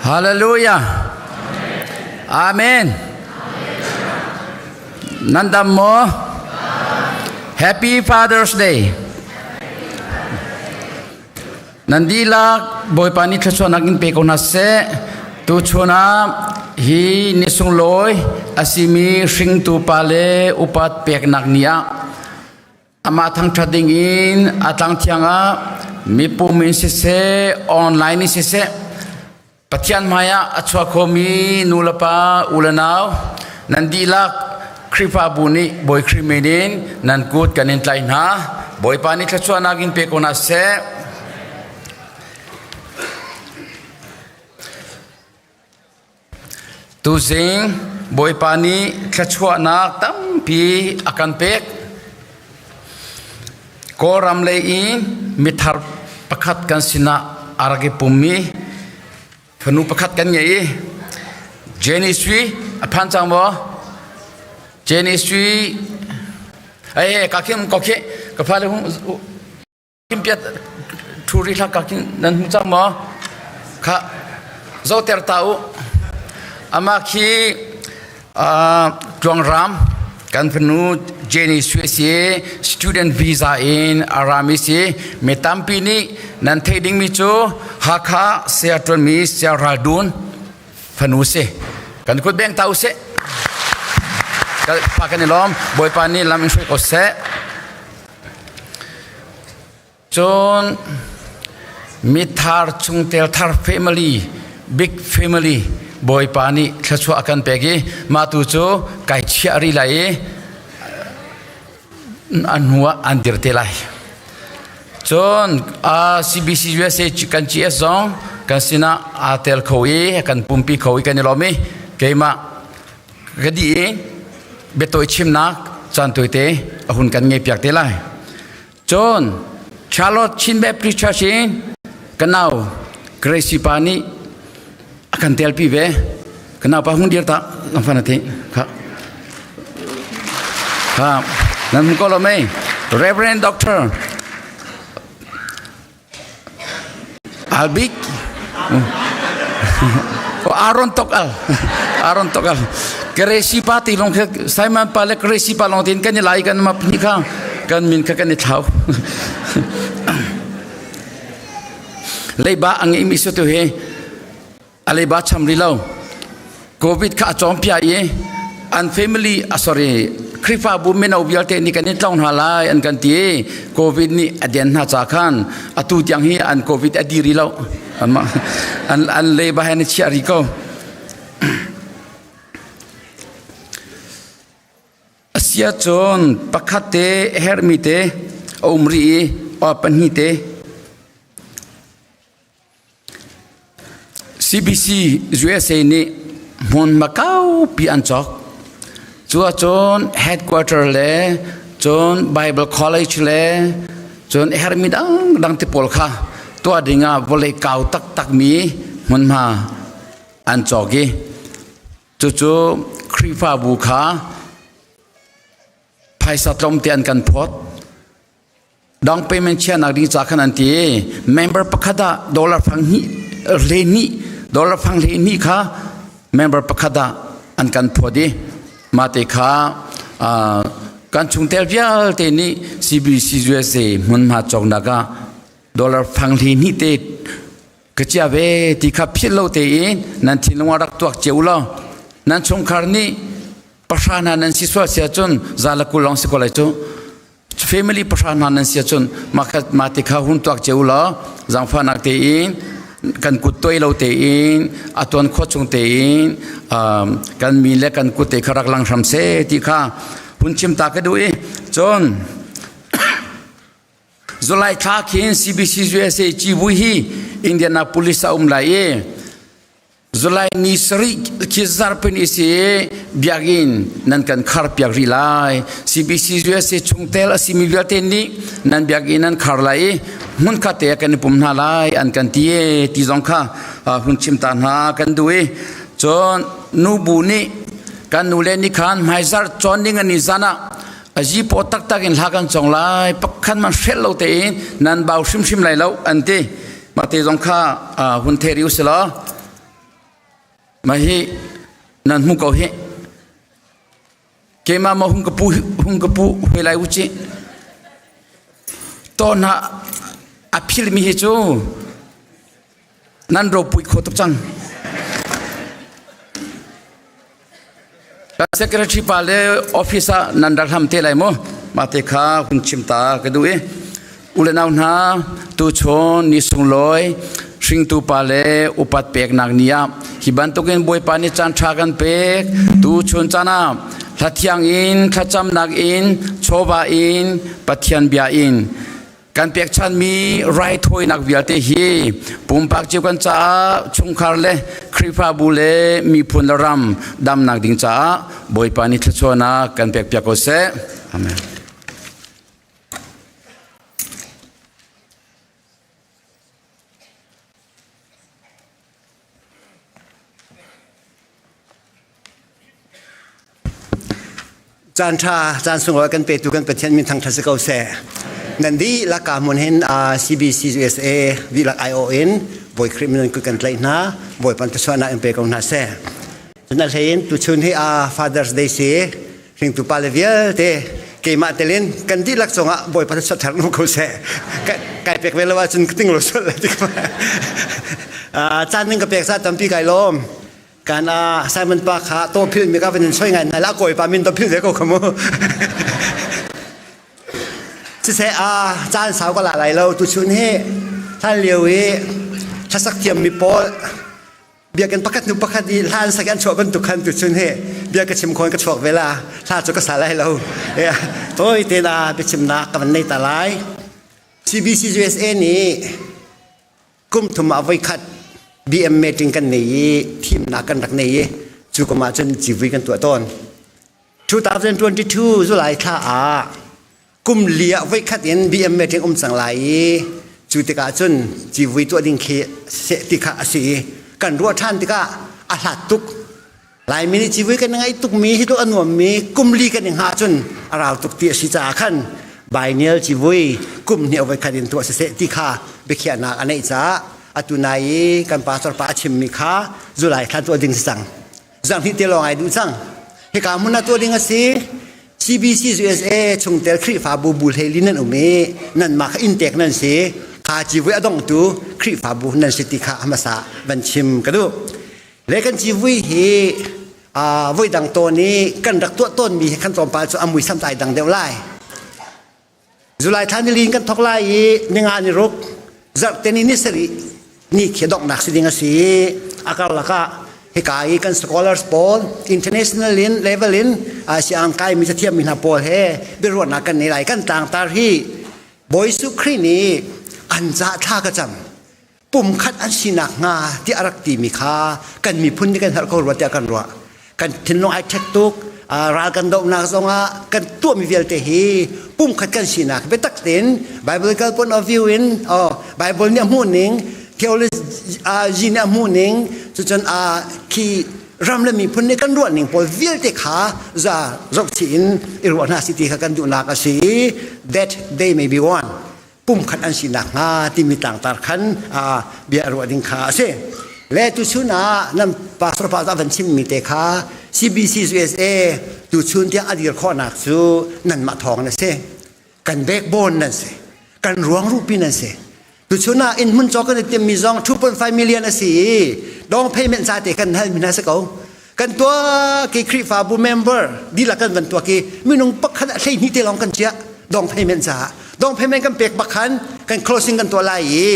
Hallelujah. Amen. Nan dam maw? Happy Father's Day. Nan dihlak Bawipa nih thluachuahnak in pe ko hna seh. Tuchun ah hi ni sunglawi a simi hringtu pa le upat peknak ni ah amah thangṭhat ding in a tlang thiang ah mipum in siseh online in siseh Pathian hmaiah a chuak khomi nu le pa u le nau nan dihlak Khrihfabu nih Bawi Khrih min in nan kut kan in tlaih hna. Bawipa nih thluachuahnak in pe ko hna seh. Tuzing Bawipa nih thluachuahnak tampi a kan pek. Kawlram lei i mithar pakhat kan sinah a rak i pummi fanu pakhat kan ngei i Jenny Sui a phan cang maw? Jenny Sui eh ka khin ko khi ka fa le hung kim piat thu ri hlah ka khin nan hmu cang maw? Kha zoter ta u ama khi Tluangram kan fanu Jenny Sui si student visa in a rami si mi tampi nih nan theih dingmi cu Hakha saya ṭuanmi Saya Ral Dun fanu si kan kut beng ta usih pa kan i lawm Bawipa nih lam in hruai ko seh Cun mithar chungtel thar family, big family Bawipa nih thluachuah a kan pek i mah tu cu kai chiah rih lai i an hnu ah an dir te lai. Cun CBC USA kan GS zong kan sinah aa tel kho i kan pumpi kho i kan i lawm i keimah ka dih i biatawi chimnak caan tawite a hun kan ngei piak te lai. Cun Charlotte Chin Baptist Church in ka nau Gracie pa nih a kan telpi ve. Ka nau pa hung dir ta lam fan ati. Kha. Kha. Nan hmu ko lo mei. Reverend Doctor Albik oh, Aaron Tokal Aaron Tokal Gracie pa ti long kha Simon pa le Gracie pa long tin kan i lai kan map ni kha kan min kha kan i thlau leiba ang imi su tu hi a leiba cham ri lo covid kha a cawm pia i an family a sorry Khrihfabu mino vialte nih kan i tlong hna lai an kan ti covid nih a den hna ca khan atu tiang hi an covid a diri lo an an leiba he na chiah ri ko Asia cun pakhat te a herhmi te a um rih i pahnih te CBC USA nih hmunhma kaupi an cawk. Cu ahcun headquarter le cun Bible College le cun a herhmi dangdang te pawl kha tuah dingah vawlei kau taktakmi hmunhma an cawk i cucu Khrihfabu kha phaisa tlawmte an kan phawt. Down payment chiahnak ding ca khan an ti. Member pakhat ah dollar fang hnih hle hnih dollar fang hle hnih kha member pakhat ah an kan phawt i mah te kha kan chungtel vialte nih CBC USA hmunhma cawknak ah dollar fang hle hnih te ka chia ve ti kha philh lo tein nan thinlung ah rak tuak cio u law nan chungkhar nih pahra hna nan si sual si ahcun za le 20 lawng si ko lai cu family pahra hna nan si ahcun mah ti kha hun tuak cio law zaangfahnak tein kan kut toi lo tein a tuan khawh chung tein kan mi le kan kut te kha rak lang hram seh ti kha hun chim ta ka duh i cun July thla khin CBC USA civui hi Indianapolis a um lai i July ni sarih khi zarhpini si biakinn nan kan khar piak rih lai. CBC USA chungtel a simi vialte nih nan biakinn nan khar lai i hmunkhat te kan i pum hna lai an kan ti e ti zong kha hun chim ta hna kan duh i cun nubu nih kan nu le nih khan hmaizarh cawn ding an i zan ah azi paw taktak in hla kan cong lai pakhat man hrelh lo tein nan bau hrimhrim lai lo an ti mah te zong kha hun thei rih usih law. Mah hi nan hmu ko hih. Keimah maw hung ka pu hung ka pu hoi lai u cih. To hna a philmi hi cu nan ropui kho tuk cang. Secretary pa le office ah nan rak hlam te lai mu. Mah te kha hun chim ta ka duh i u le nau hna tuchun ni sunglawi hringtu pa le upat peknak ni ah hi bantukin Bawipa nih caan ṭha kan pek tuchun caan ah hlathiang in thlacamnak in chawva in Pathian bia in kan pekchanmi raithawinak vialte hi pumpak cio kan caah chungkhar le Khrihfabu le miphun le ram damnak ding caah Bawipa nih thluachuahnak kan pekpiak ko seh. Amen. Caan ṭha caan sunglawi kan petu kan Pathian min thangṭhat si ko seh. Nan dihlak ka hmun hin CBC USA dihlak aiawh in Bawi Khrih min kan tlaih hna. Bawipa thluachuahnak in pe ko hna seh. Cun a hlei in tuchun hi Father's Day si hringtu pale vialte keimah telin kan dihlak cungah Bawipa thluachuah thar um ko seh. Kai pek ve lo ahcun ka ting lo sual lai ti caan ning ka pek sa tampi kai lawm. Kan a Simon pa kha to phil mi ka van in soi ngai na la kawi pa min to phil ve ko khamu. Siseh a caan sau ka la lai lo tu chun hi hlan lio i hlasak thiam mi pawl biakinn pakhat hnu pakhat i hla an sak an chuah bantuk khan tu chun hi bia ka chim khawn ka chuak ve la hla cu ka sa lai lo toi te na biachimnak ka van nei ta lai CBC USA nih kum thum ah voikhat BM meeting kan nei i thimnak kan rak nei i cu kum ah cun civui kan tuah tawn 2022 July thla ah kum li ah voikhat in BM meeting um cang lai i cu tikah cun civui tuah ding khi seh ti kha a si i kan ruah ṭhan tikah a hlat tuk Laimi nih civui kan ngaih tukmi hi tluk a nuammi kum li kan i hngah cun a rau tuk ti a si caah khan biennial civui kum hnih voikhat in tuah siseh ti kha biakhiahnak a neih caah atu nai i kan pastor pa a chimmi kha July thla tuah ding si cang. Zarhhnih te lawng ai duh cang. Hika hmun ah tuah ding a si. CBC USA chungtel Khrihfabu bu hleili nan um i nanmah kha inntek nan si. Kha civui a dongtu Khrihfabu nan si ti kha hmasa van chim ka duh. Le kan civui hi voi dang tawn i kan rak tuah tawnmi hi kan tlawmpal cu a muisam ai dang deuh lai. July thla ni lin kan thok lai i ninga ni ruk zarhte ni ni sarih ni khi donghnak si ding a si i a karlak ah hika i kan scholars pawl international in level in siang kai mi cathiam mi hna pawl he biaruahnak kan nei lai kan tlangtar hi Bawi Jesuh Khrih nih an ca thla ka cam pumkhat an sinak hnga ti a rak timi kha kan miphun nih kan herh ko rua tiah kan ruah kan thinlung ai ṭhek tuk ral kan dohnak zongah kan tuahmi vialte hi pumkhat kan sinak biatak tein biblical point of view in oh Bible nih a hmuh ning theology nih a hmuh ning cucun khi ram le miphun nih kan ruah ning pawl vialte kha za zohchih in i ruah hna si ti kha kan duhnak a si i that they may be one pumkhat an si nakhnga timi tlangtar khan bia ruah ding kha a si. Le tuchun ah nan pastor pa a van chimmi te kha CBC USA tuchun tiang a dir khawhnak cu nanmah thawng na si. Kan backbone nan si. Kan ruang rupi nan si. Tuchun ah inn hmun cawk kan i timmi zong 2.5 million a si i dong payment ca te kan halmi hna si ko. Kan tuah ki Khrihfabu member dihlak kan van tuah ki minung pakhat ah 12 te lawng kan chiah dong payment caah dong payment kan pek bak khan kan closing kan tuah lai i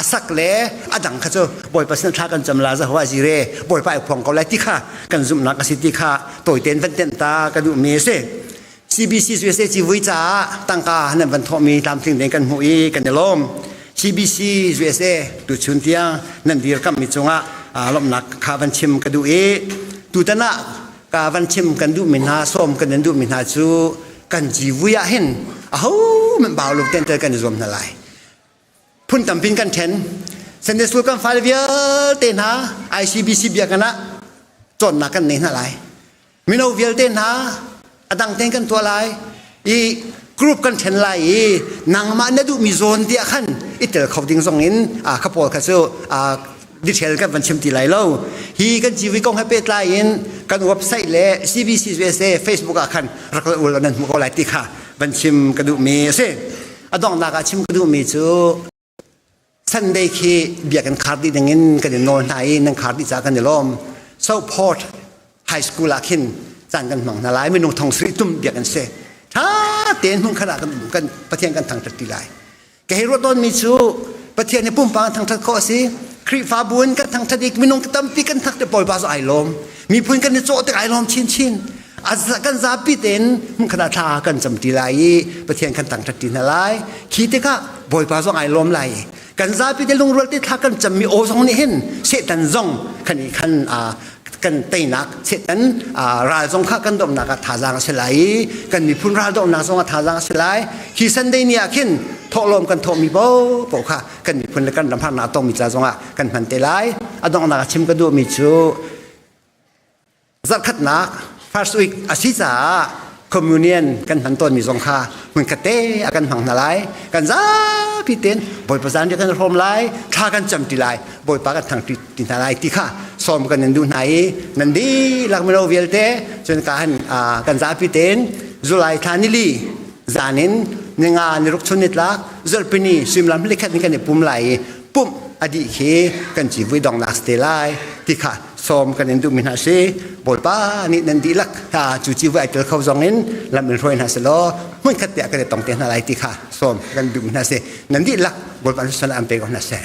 a sak le a dang kha cu Bawipa sin thla kan cam la Jehovah Jireh Bawipa ai phuang ko lai ti kha kan zumhnak a si ti kha tawitein van tenh ta ka duhmi a si CBC USA civui caah tangka nan van thawhmi tlamtling tein kan hmuh i kan i lawm. CBC USA tuchun tiang nan dirkamhmi cungah lawmhnak kha van chim ka duh i tutan ah ka van chim kan duhmi hna sawm kan nan duhmi hna cu kan civui ah hin aho hmanh bau lo ten tel kan i zuam hna lai. Phun tampin kan ṭhen. Sunday school kan fale vialte hna ICBC biakinn ah cawnnak kan nei hna lai. Mino vialte hna a dang tein kan tuah lai i group kan ṭhen lai i nangmah na duhmi zawn tiah khan i tel kho ding zong in kha pawl kha cu. Detail kan van chim ti lai lo. Hi kan civui kong he pehtlai in kan website le CBC USA Facebook ah khan rak ul nan hmu ko lai ti kha van chim ka duhmi a si. A donghnak ah chim ka duhmi cu Sunday khi biakinn khar dih ding in kan in nawl hna i nan khar dih caah kan i lawm. Southport High School ah khin caan kan hmang hna lai. Minung thong sarih tum biakinn si. Tha tein hmun khat ah kan kan Pathian kan thangṭhat ti lai. Ka hei ruah tawnmi cu Pathian hi pumpak in thangṭhat khawh a si. Khrihfabu in kan thangṭhat i minung tampi kan thangṭhat Bawipa cu ai lawm. Miphun kan i cawh tik ai lawm chinchin. Kan zapi tein hmunkhat ah thla kan cam ṭi lai i Pathian kan thangṭhat ṭi hna lai. Khi tikah Bawipa zong ai lawm lai i kan zapi te lungrual te thla kan cammi aw zong nih hin Satan zong khan i khan kan teinak Satan ral zong kha kan domhnak ah thazaang a si lai i kan miphun ral dohnak zong ah thazaang a si lai. Khi Sunday ni ah khin thawhlawm kan thawhmi paohpaoh kha kan miphun le kan ram harnak a tongmi ca zong ah kan hman te lai. A donghnak ah chim ka duhmi cu Zarhkhatnak first week a si caah communion kan hman tawnmi zong kha hmunkhat te a kan hmang hna lai. Kan zapi tein Bawipa zan kan hrawm lai, thla kan cam ti lai, Bawipa kan thang ti hna lai ti kha sawm kan in duh hna i nan dihlak mino vialte cun ka han kan zapi tein July thla nili zan in ninga niruk chun nitlak zarhpini suimilam likhat in kan i pum lai i pumh a dih khi kan civui donghnak si te lai ti kha sawm kan in duhmi hna si. Bawipa nih nan dihlak ha cu civui ai tel kho zong in lam in hruai hna selaw hmunkhat te ah kan i tong te hna lai ti kha sawm kan duhmi hna si. Nan dihlak Bawipa nih sual an pe ko hna seh.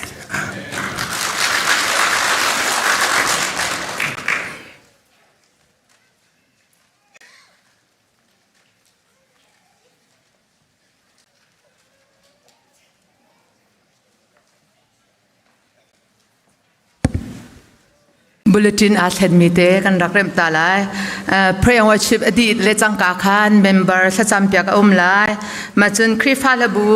Bulletin aa thlenmi te kan rak remh ta lai. Pray and worship a dih le cangka khan member thlacam piak a um lai. Mah cun Khrihfa hlabu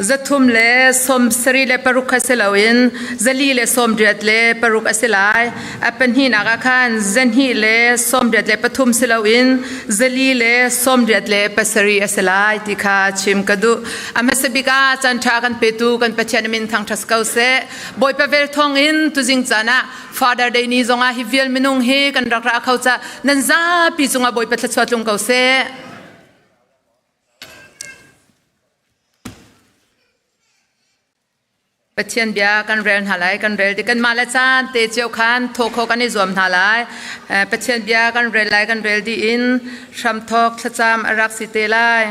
376 kha si loin 486 a si lai. A pahnihnak ah khan 283 si loin 487 a si lai ti kha chim ka duh. A hmasa bik ah caan ṭha kan petu kan Pathian min thangṭhat ko seh. Bawipa vel thawngin tuzing caan ah Father Day ni zongah hi vial minung hi kan rak ra kho ca nan zapi cungah Bawipa thluachuah tlung ko seh. Pathian bia kan rel hna lai kan rel ti kan mah le caan te cio khan thaw kho kan i zuam hna lai. Pathian bia kan rel lai kan rel dih in hramthawk thlacam a rak si te lai.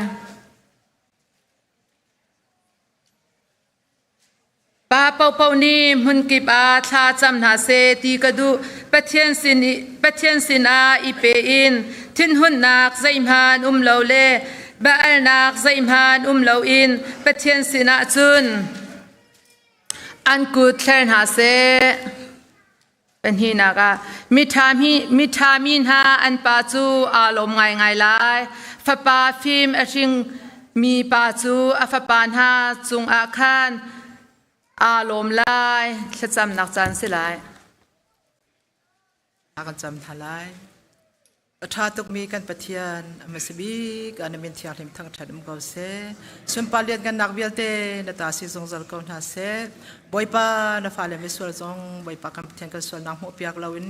Pa paohpaoh nih hmunkip ah thla cam hna seh ti ka duh. Pathian sin i Pathian sinah i pe in thinhunnak zeihmanh um lo le bia-alnak zeihmanh um loin Pathian sinah cun an kut thler hna seh. Pahnihnak ah miṭha mi hna an pa cu aa lawm ngaingai lai. Fapa fim a hringmi pa cu a fapa hna cungah khan aa lawm lai. Thlacamnak caan si lai. A kan cam hna lai. A ṭha tukmi kan Pathian, a hmasa bik ah na min thianghlim thangṭhat um ko seh. Sunpar lianhngannak vialte na ta si zungzal ko hna seh. Bawipa, na fale misual zong Bawipa kan Pathian kan sualnak hmuhpiak loin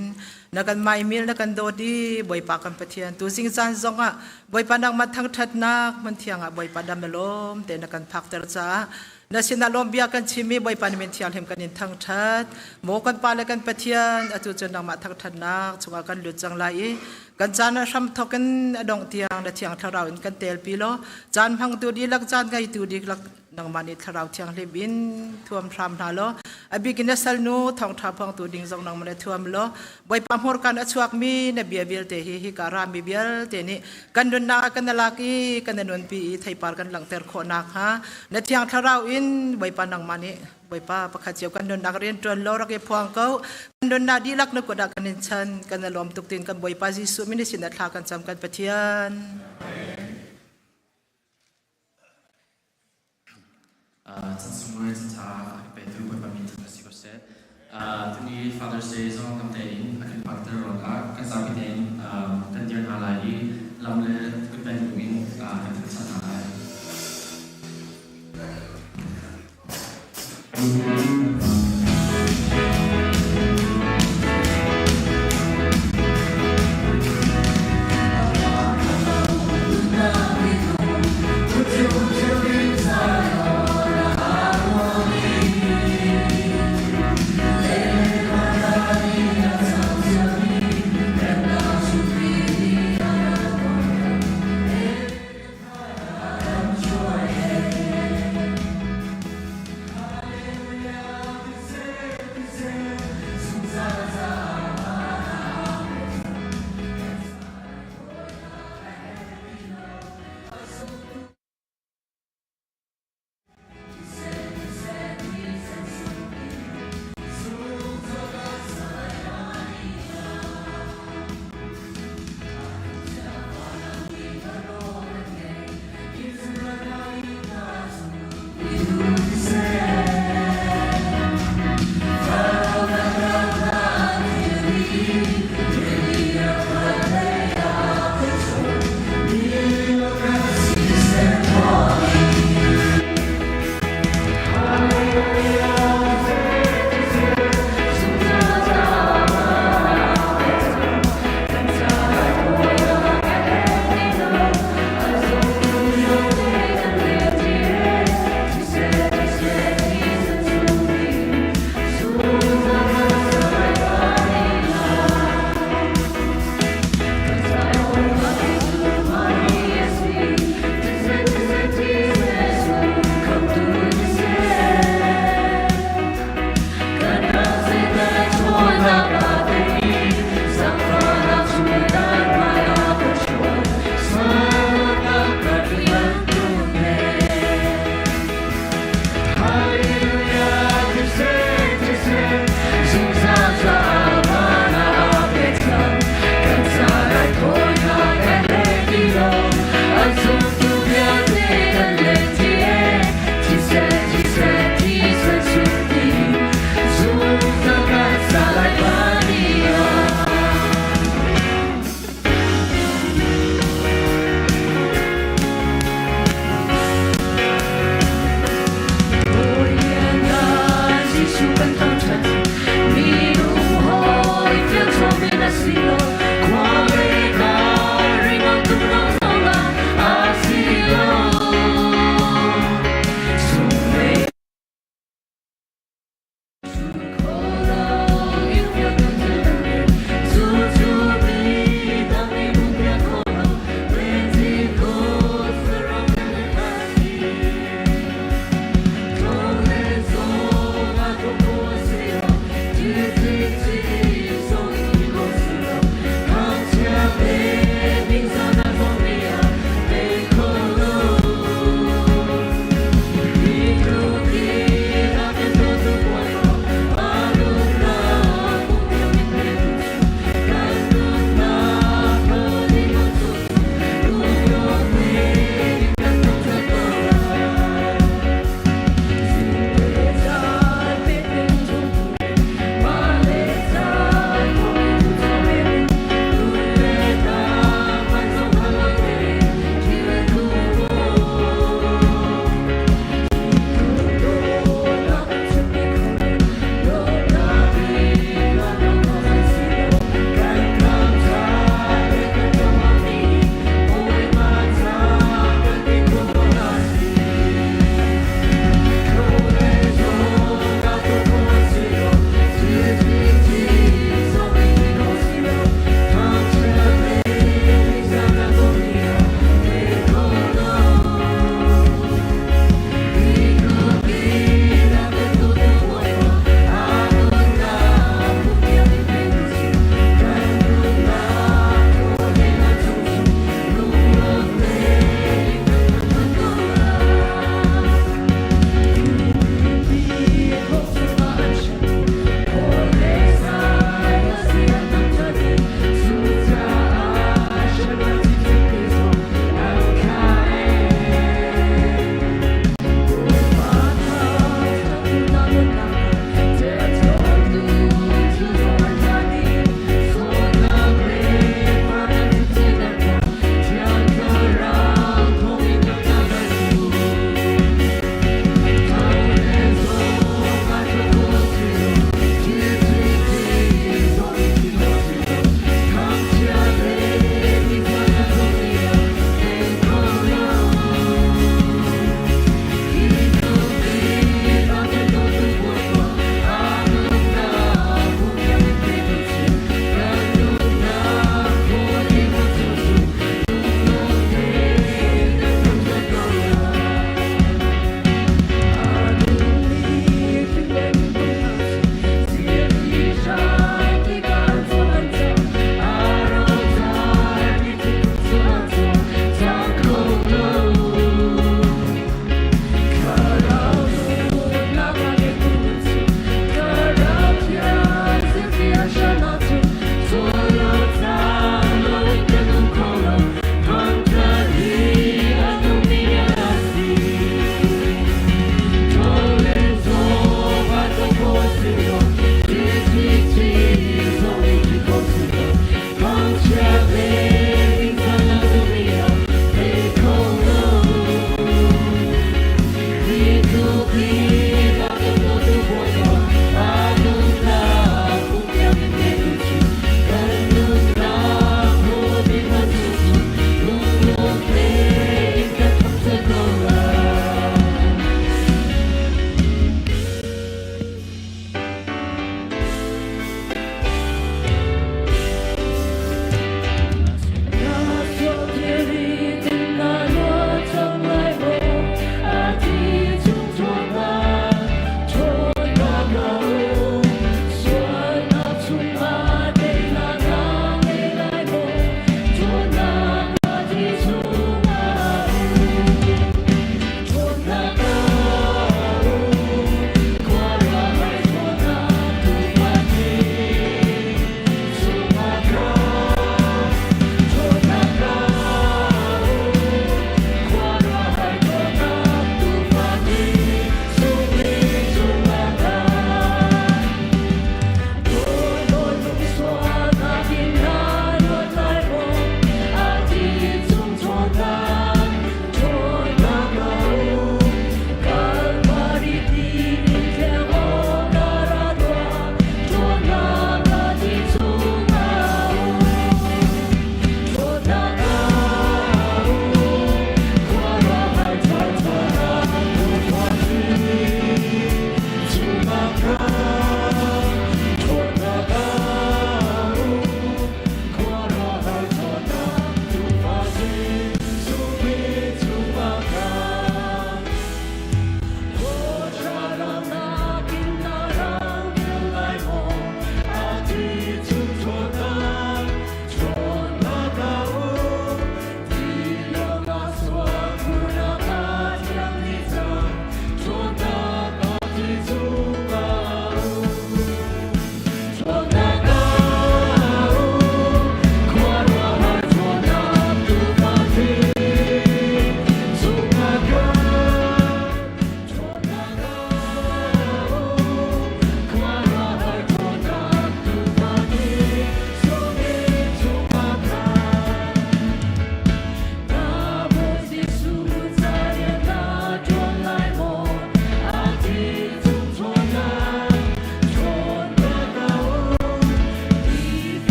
na kan maimil na kan dawt i Bawipa kan Pathian tuzing caan zongah Bawipa nangmah thangṭhatnak hmun thiang ah Bawipa dam na lawm te na kan phakter caah Na sinah lawm bia kan chim i Bawipa na min thianghlim kan in thangṭhat. Maw kan Pa le kan Pathian, atu cu nangmah thangṭhatnak chungah kan lut cang lai i kan caan a hram thawk in a dongh tiang na Thiang Thlarau in kan telpi law caan hmangtu dihlak, caan ngeitu dihlak nangmah nih Thlarau Thianghlim in thuam hram hna law a bik in na salnu thawngṭha phuangtu ding zong nangmah na thuam law Bawipa hmurka in a chuakmi na bia vialte hi hika rami vialte nih kan nunnak ah kan lak i kan nunpi i theipar kan langhter khawh nakhnga na Thiang Thlarau in Bawipa nangmah nih Bawipa pakhat cio kan nunnak rian ṭuan law rak i phuang ko. Kan nunnak dihlak na kut ah kan in chan kan i lawm tuk tin kan Bawipa Jesuh min sin ah thla kan cam kan Pathian. Chan sunglawi chan ṭha a kan petu Bawipa min thangṭhat si ko seh. Tuni Father's Day zong dam tein a kan phakter ruangah kan zapi tein kan dir hna lai i lam le kutbeng bu in kan thangṭhat hna lai.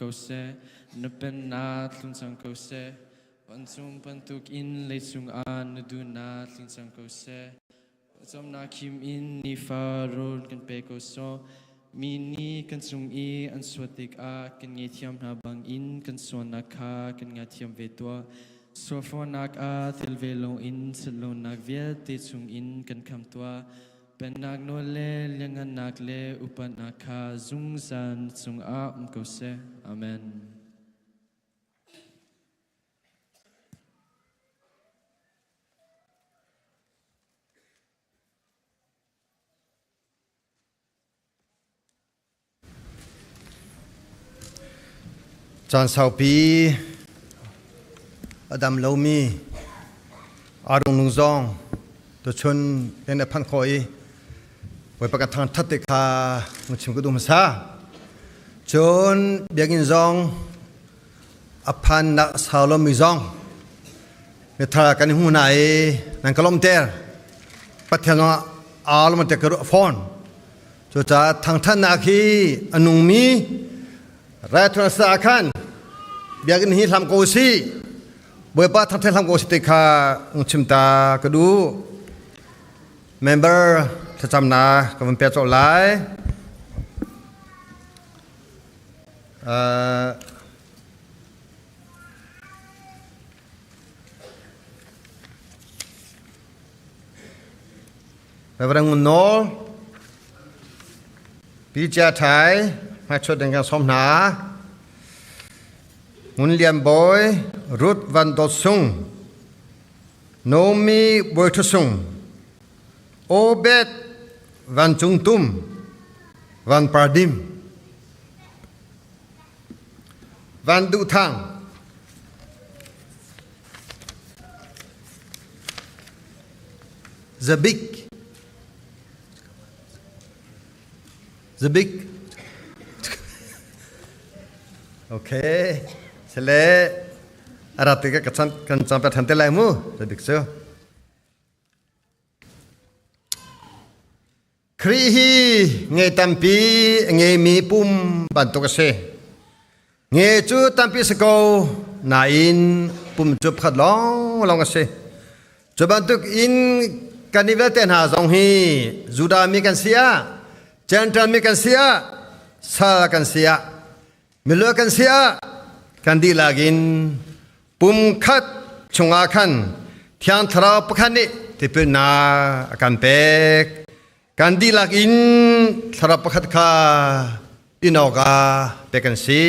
ko seh. Na pennak tlung cang ko seh. Vancung bantukin leicung ah na duhnak tling cang ko seh. Pawcawmnak khim in nifa rawl kan pe ko sawh. Mi nih kan cung i an suat tikah kan ngaihthiam hna bangin kan sualnak kha kan ngaithiam ve tuah. Sualfawhnak ah tel ve loin ṭhatlonak vialte chungin kan khamh tuah. Pennak nawl le lianhngannak le upatnak kha zungzal na cungah um ko seh. Amen. Caan saupi a dam lomi Arung Nung zong tuchun nan a phanh khawh i Bawipa kan thangṭhat te kha hung chim ka duh hmasa. Cun biakinn zong a phannak sau lomi zong mithar kan i hmu hna i nan ka lawmhter. Pathian zong aa lawmhter ka ruah fawn. Cucaah thangṭhatnak hi a nungmi raithuan sa ah khan biakinn hi hlam ko sih Bawipa thangṭhat hlam ko sih ti kha chim ta ka duh. Member thlacamnak ka vun pek colh lai. Reverend Ngun Nawl, Pi Chia Thai, hmaichuat ding kan sawm hna. Ngun Lian Bawi, Ruth Van Dawt Sung, Naomi Bawi Ṭhu Sung, Obed Van Cung Tum, Van Par Dim, Van Duh Thang, Zabik Zabik Okay sele arat te ka chan kan cham ta than te lai mu Zabik cu Khrih hi nge tampi a ngeimi pum bantuk a si. Nge cu tampi a si ko, nain pum cu pakhat lawnglawng a si. Cu bantuk in kan i vialte hna zong hi Judah mi kan si ah, Gentile mi kan si ah, sal kan si ah, milu kan si ah, kan dihlak in pum khat chungah khan Thiang Thlarau pakhat nih tipilnak a kan pek. Kan dihlak in Thlarau pakhat kha in awkah pek kan si.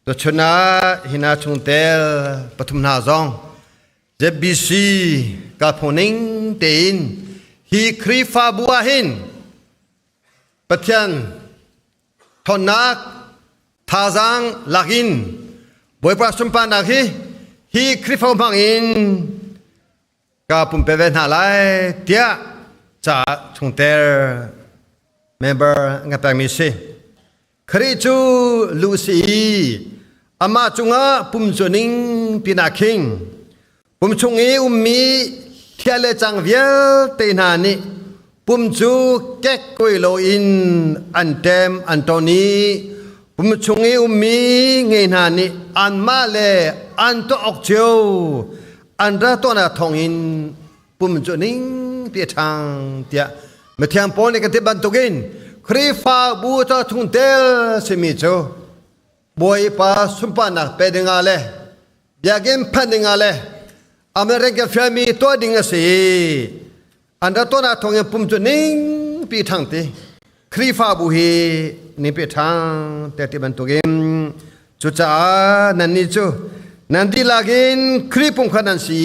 Tuchun ah hina chungtel pathum hna zong ZBC kalphung ning tein hi Khrihfabu ah hin Pathian ṭhawnnak thazaang lak in Bawipa sunparnak hi hi Khrihfa hmang in ka pumpe ve hna lai tiah ca chungter member nga pekmi si. Khrih cu lu si i amah cungah pum cu ning pinah khing Pum chung i ummi thia le cang vialte hna nih pum cu kekkuai loin an ṭem an ṭon i pum chung i ummi nge hna nih anmah le an tuah awk cio an ra tuahnak thawngin pum cu ning ti a ṭhang tiah mithiang Paul nih kan ti bantukin Khrihfabu ca chungtel simi cu Bawipa sunparnak pe dingah le biakinn phanh dingah le American fialmi tuah ding a si. An ra tuahnak thawngin pum cu ningpi ṭhang ti. Khrihfabu hi ningpi ṭhang te ti bantukin cucaah nannih cu nan dihlak in Khrih pum kha nan si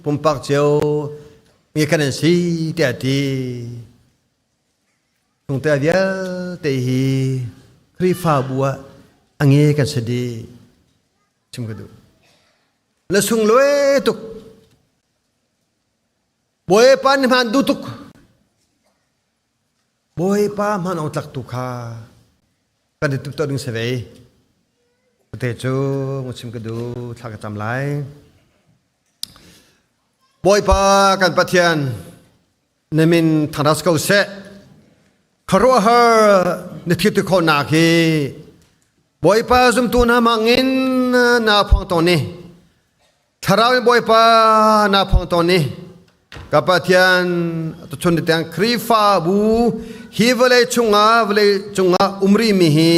pumpak cio mi kha nan si tiah a ti. Chungtel vialte hi Khrihfabu ah a nge kan si dih. Chim ka duh. Na sunglawi tuk. Bawipa nih hmaan duh tuk. Bawipa hmaan ong tlak tu kha kan i tuk ding si ve. Te cu chim ka duh thla ka cam lai. Bawipa kan Pathian na min thangṭhat ko seh. Khuaruahhar na thil ti khawhnak hi. Bawipa zumtu hna mangin na phuang tawn ni. Thlarau in Bawipa na phuang tawn ni. Ka Pathian tuchun tiang Khrihfabu hi vawlei chungah vawlei cungah umri mi hi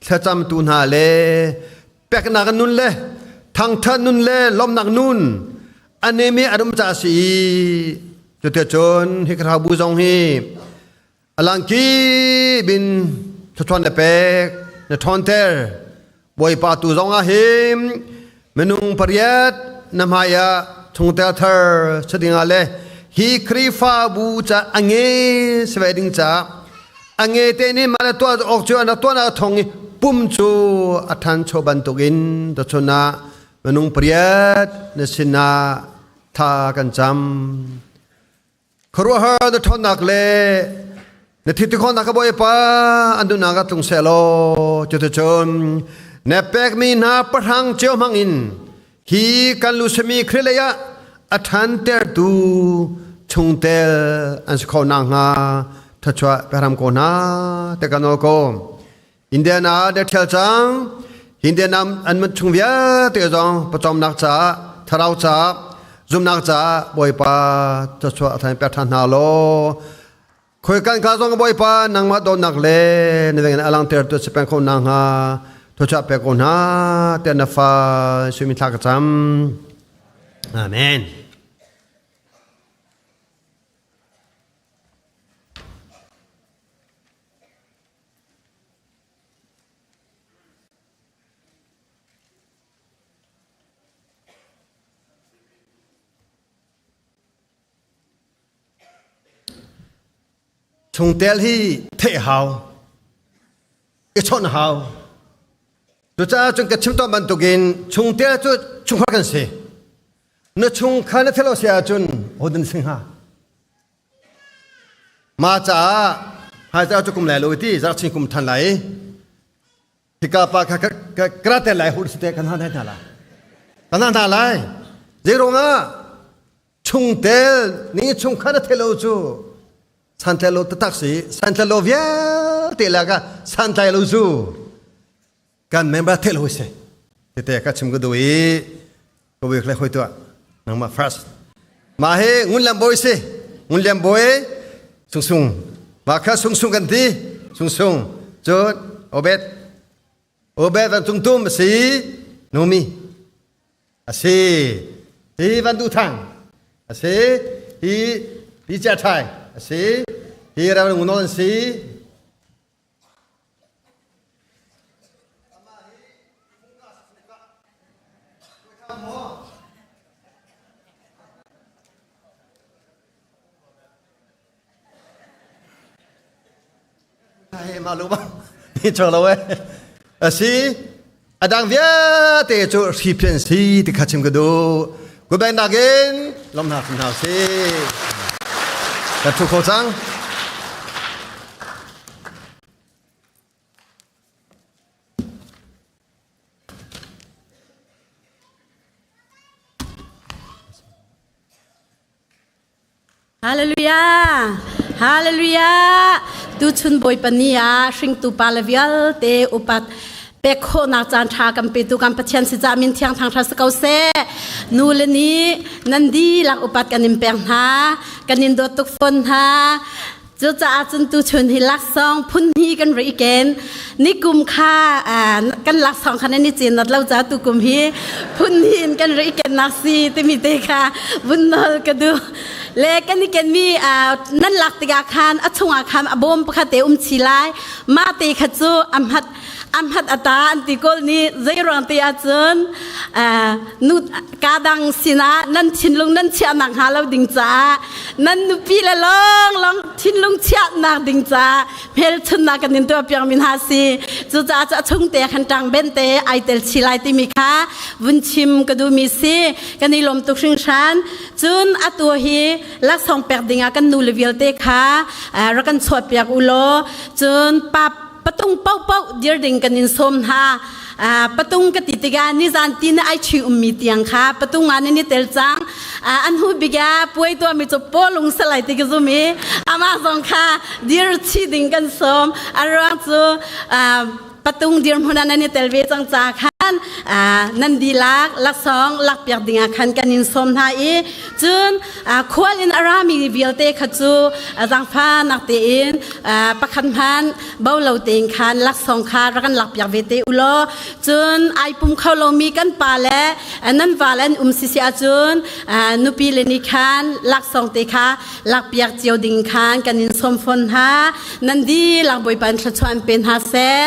thlacamtu hna le peknak nun le thangthat nun le lawmnak nun anemi an um ca si cuticun hi Khrihfabu zong hi Alangki bin thluachuan na pek na ṭhawnter Bawipa tu zong ah hin minung pariat na hmai ah chungtel thar si ding ah le hi Khrihfabu ca a nge si ve ding caah a nge te nih mah le tuah awk cu an rak tuahnak thawng i pum cu a ṭhancho bantukin tuchun ah minung pariat na sinah thla kan cam. Khuaruahhar na ṭhawnnak le na thiltikhawnak ka Bawipa an duhnak ah tlung sehlaw cuticun na pekmi hna pahrang cio hmangin hi kan lusami Khrih lei ah a ṭhantertu chungtel an si kho nakhnga thluachuah pe hram ko hna te ka nawl ko. Indiana na ṭhial cang. Indiana an man chung vialte zong pawcawmnak caah, thlarau caah, zumnak caah Bawipa thluachuah a thain pek ṭhan hna law khoi kan ka zong Bawipa nangmah dawtnak le na vengin a langter tu si peng kho na hnga thluachuah pek ko hna tiah na fa sui thla ka cam. Amen. Chungtel hi theih hau, i chawnh hau. Cucaah cun ka chim tawn bantukin chungtel cu chungkhar kan si. Na chungkhar na thelo si ahcun hodin si hnga. Mah caah hmaizarh cu kum lai lo ti zarh chin kum than lai. Hika pa kha karate lai hur site kan han hna lai. Kan hna lai. Zei ruangah chungtel ni chung kha na thelo cu santlai lo taktak si santlai lo vialte la ka santlai lo cu kan member thel hoi se tete ka chim ka du i ka wik le hoi tua nangmah first ma he ngun lam boy si ngun liam boy sung sung ma kha sung sung kan ti sung sung cu obet obet van tung tum si numi asi hi van du thang asi hi hi cha thai asi hi ram ngun si Ma lu ba ni cho lo e asi adang vialte cu hri phian si ti kha chim ka du ku bang nakin lom na khun hau si ka thu kho cang Hallelujah! Hallelujah! Tuchun Bawipa ni ah hringtu pa le vialte upat pek khawhnak caan ṭha kan petu kan Pathian si ca min thiang thang ṭha si ko seh. Nu le ni nan dihlak upat kan in pek hna, kan in dawt tuk fawn hna. Cucaah cun tuchun hi laksawng phun hnih kan ri ken. Nikum kha kan laksawng kha nan i cin lo ca tukum hi phun hnih in kan ri ken nak si timi te kha vun nawl ka duh. Le kan i kenmi nan lak tikah khan a chungah khan a bawm pakhat te um chi lai. Mah te kha cu a hmat a hmat ata an ti kawl nih zeiruang te ahcun nu kadang sinah nan thinlung nan chiahnak hnga lo ding caah nan nupi le lawng lawng thinlung chiahnak ding caah hmelchunnak kan in tuah piak mi hna si cucaah cu a chung te khan ṭang ben te ai tel chi lai timi kha vun chim ka duhmi si kan i lawm tuk hringhran cun atu hi laksawng pek dingah kan nu le vialte kha rak kan chuah piak u law cun pa patung paohpaoh dir ding kan in sawm hna. Patung ka ti tikah nizan ti na ai ṭhi ummi tiang kha patung ah nan i tel cang. An hu bik ah puai tuahmi cu pawlung salai ti ka zum i amah zong kha dir chi ding kan sawm. A ruang cu. Patung dirhmun ah nan i tel ve cang ca khan nan dihlak laksawng lakpiak dingah khan kan in sawm hna i cun khual in a rami vialte kha cu zaangfahnak tein pakhat hmanh bo lo tein khan laksawng kha rak kan lakpiak ve te u law cun ai pum kho lomi kan pa le nan va le an um sisi ahcun nupi le nih khan laksawng te kha lakpiak cio ding khan kan in sawm fawn hna. Nan dihlak Bawipa in thluachuah in pe hna seh.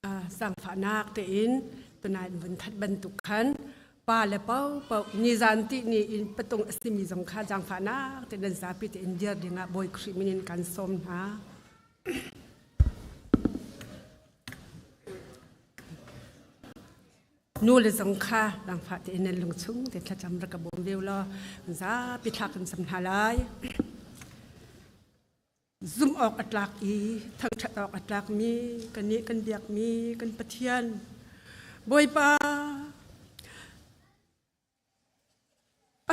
Zaangfahnak tein tunai vun that bantuk khan pa le pau pau nizan ti ni in patung a simi zong kha zaangfahnak te nan zapi tein dir dingah Bawi Khrih min in kan sawm hna. Nu le zong kha zaangfah tein nan lungchung te thlacam rak ka bawm ve law zapi thla kan sam hna lai. Zumh awk a tlak i thangṭhat awk a tlakmi kannih kan biakmi kan Pathian Bawipa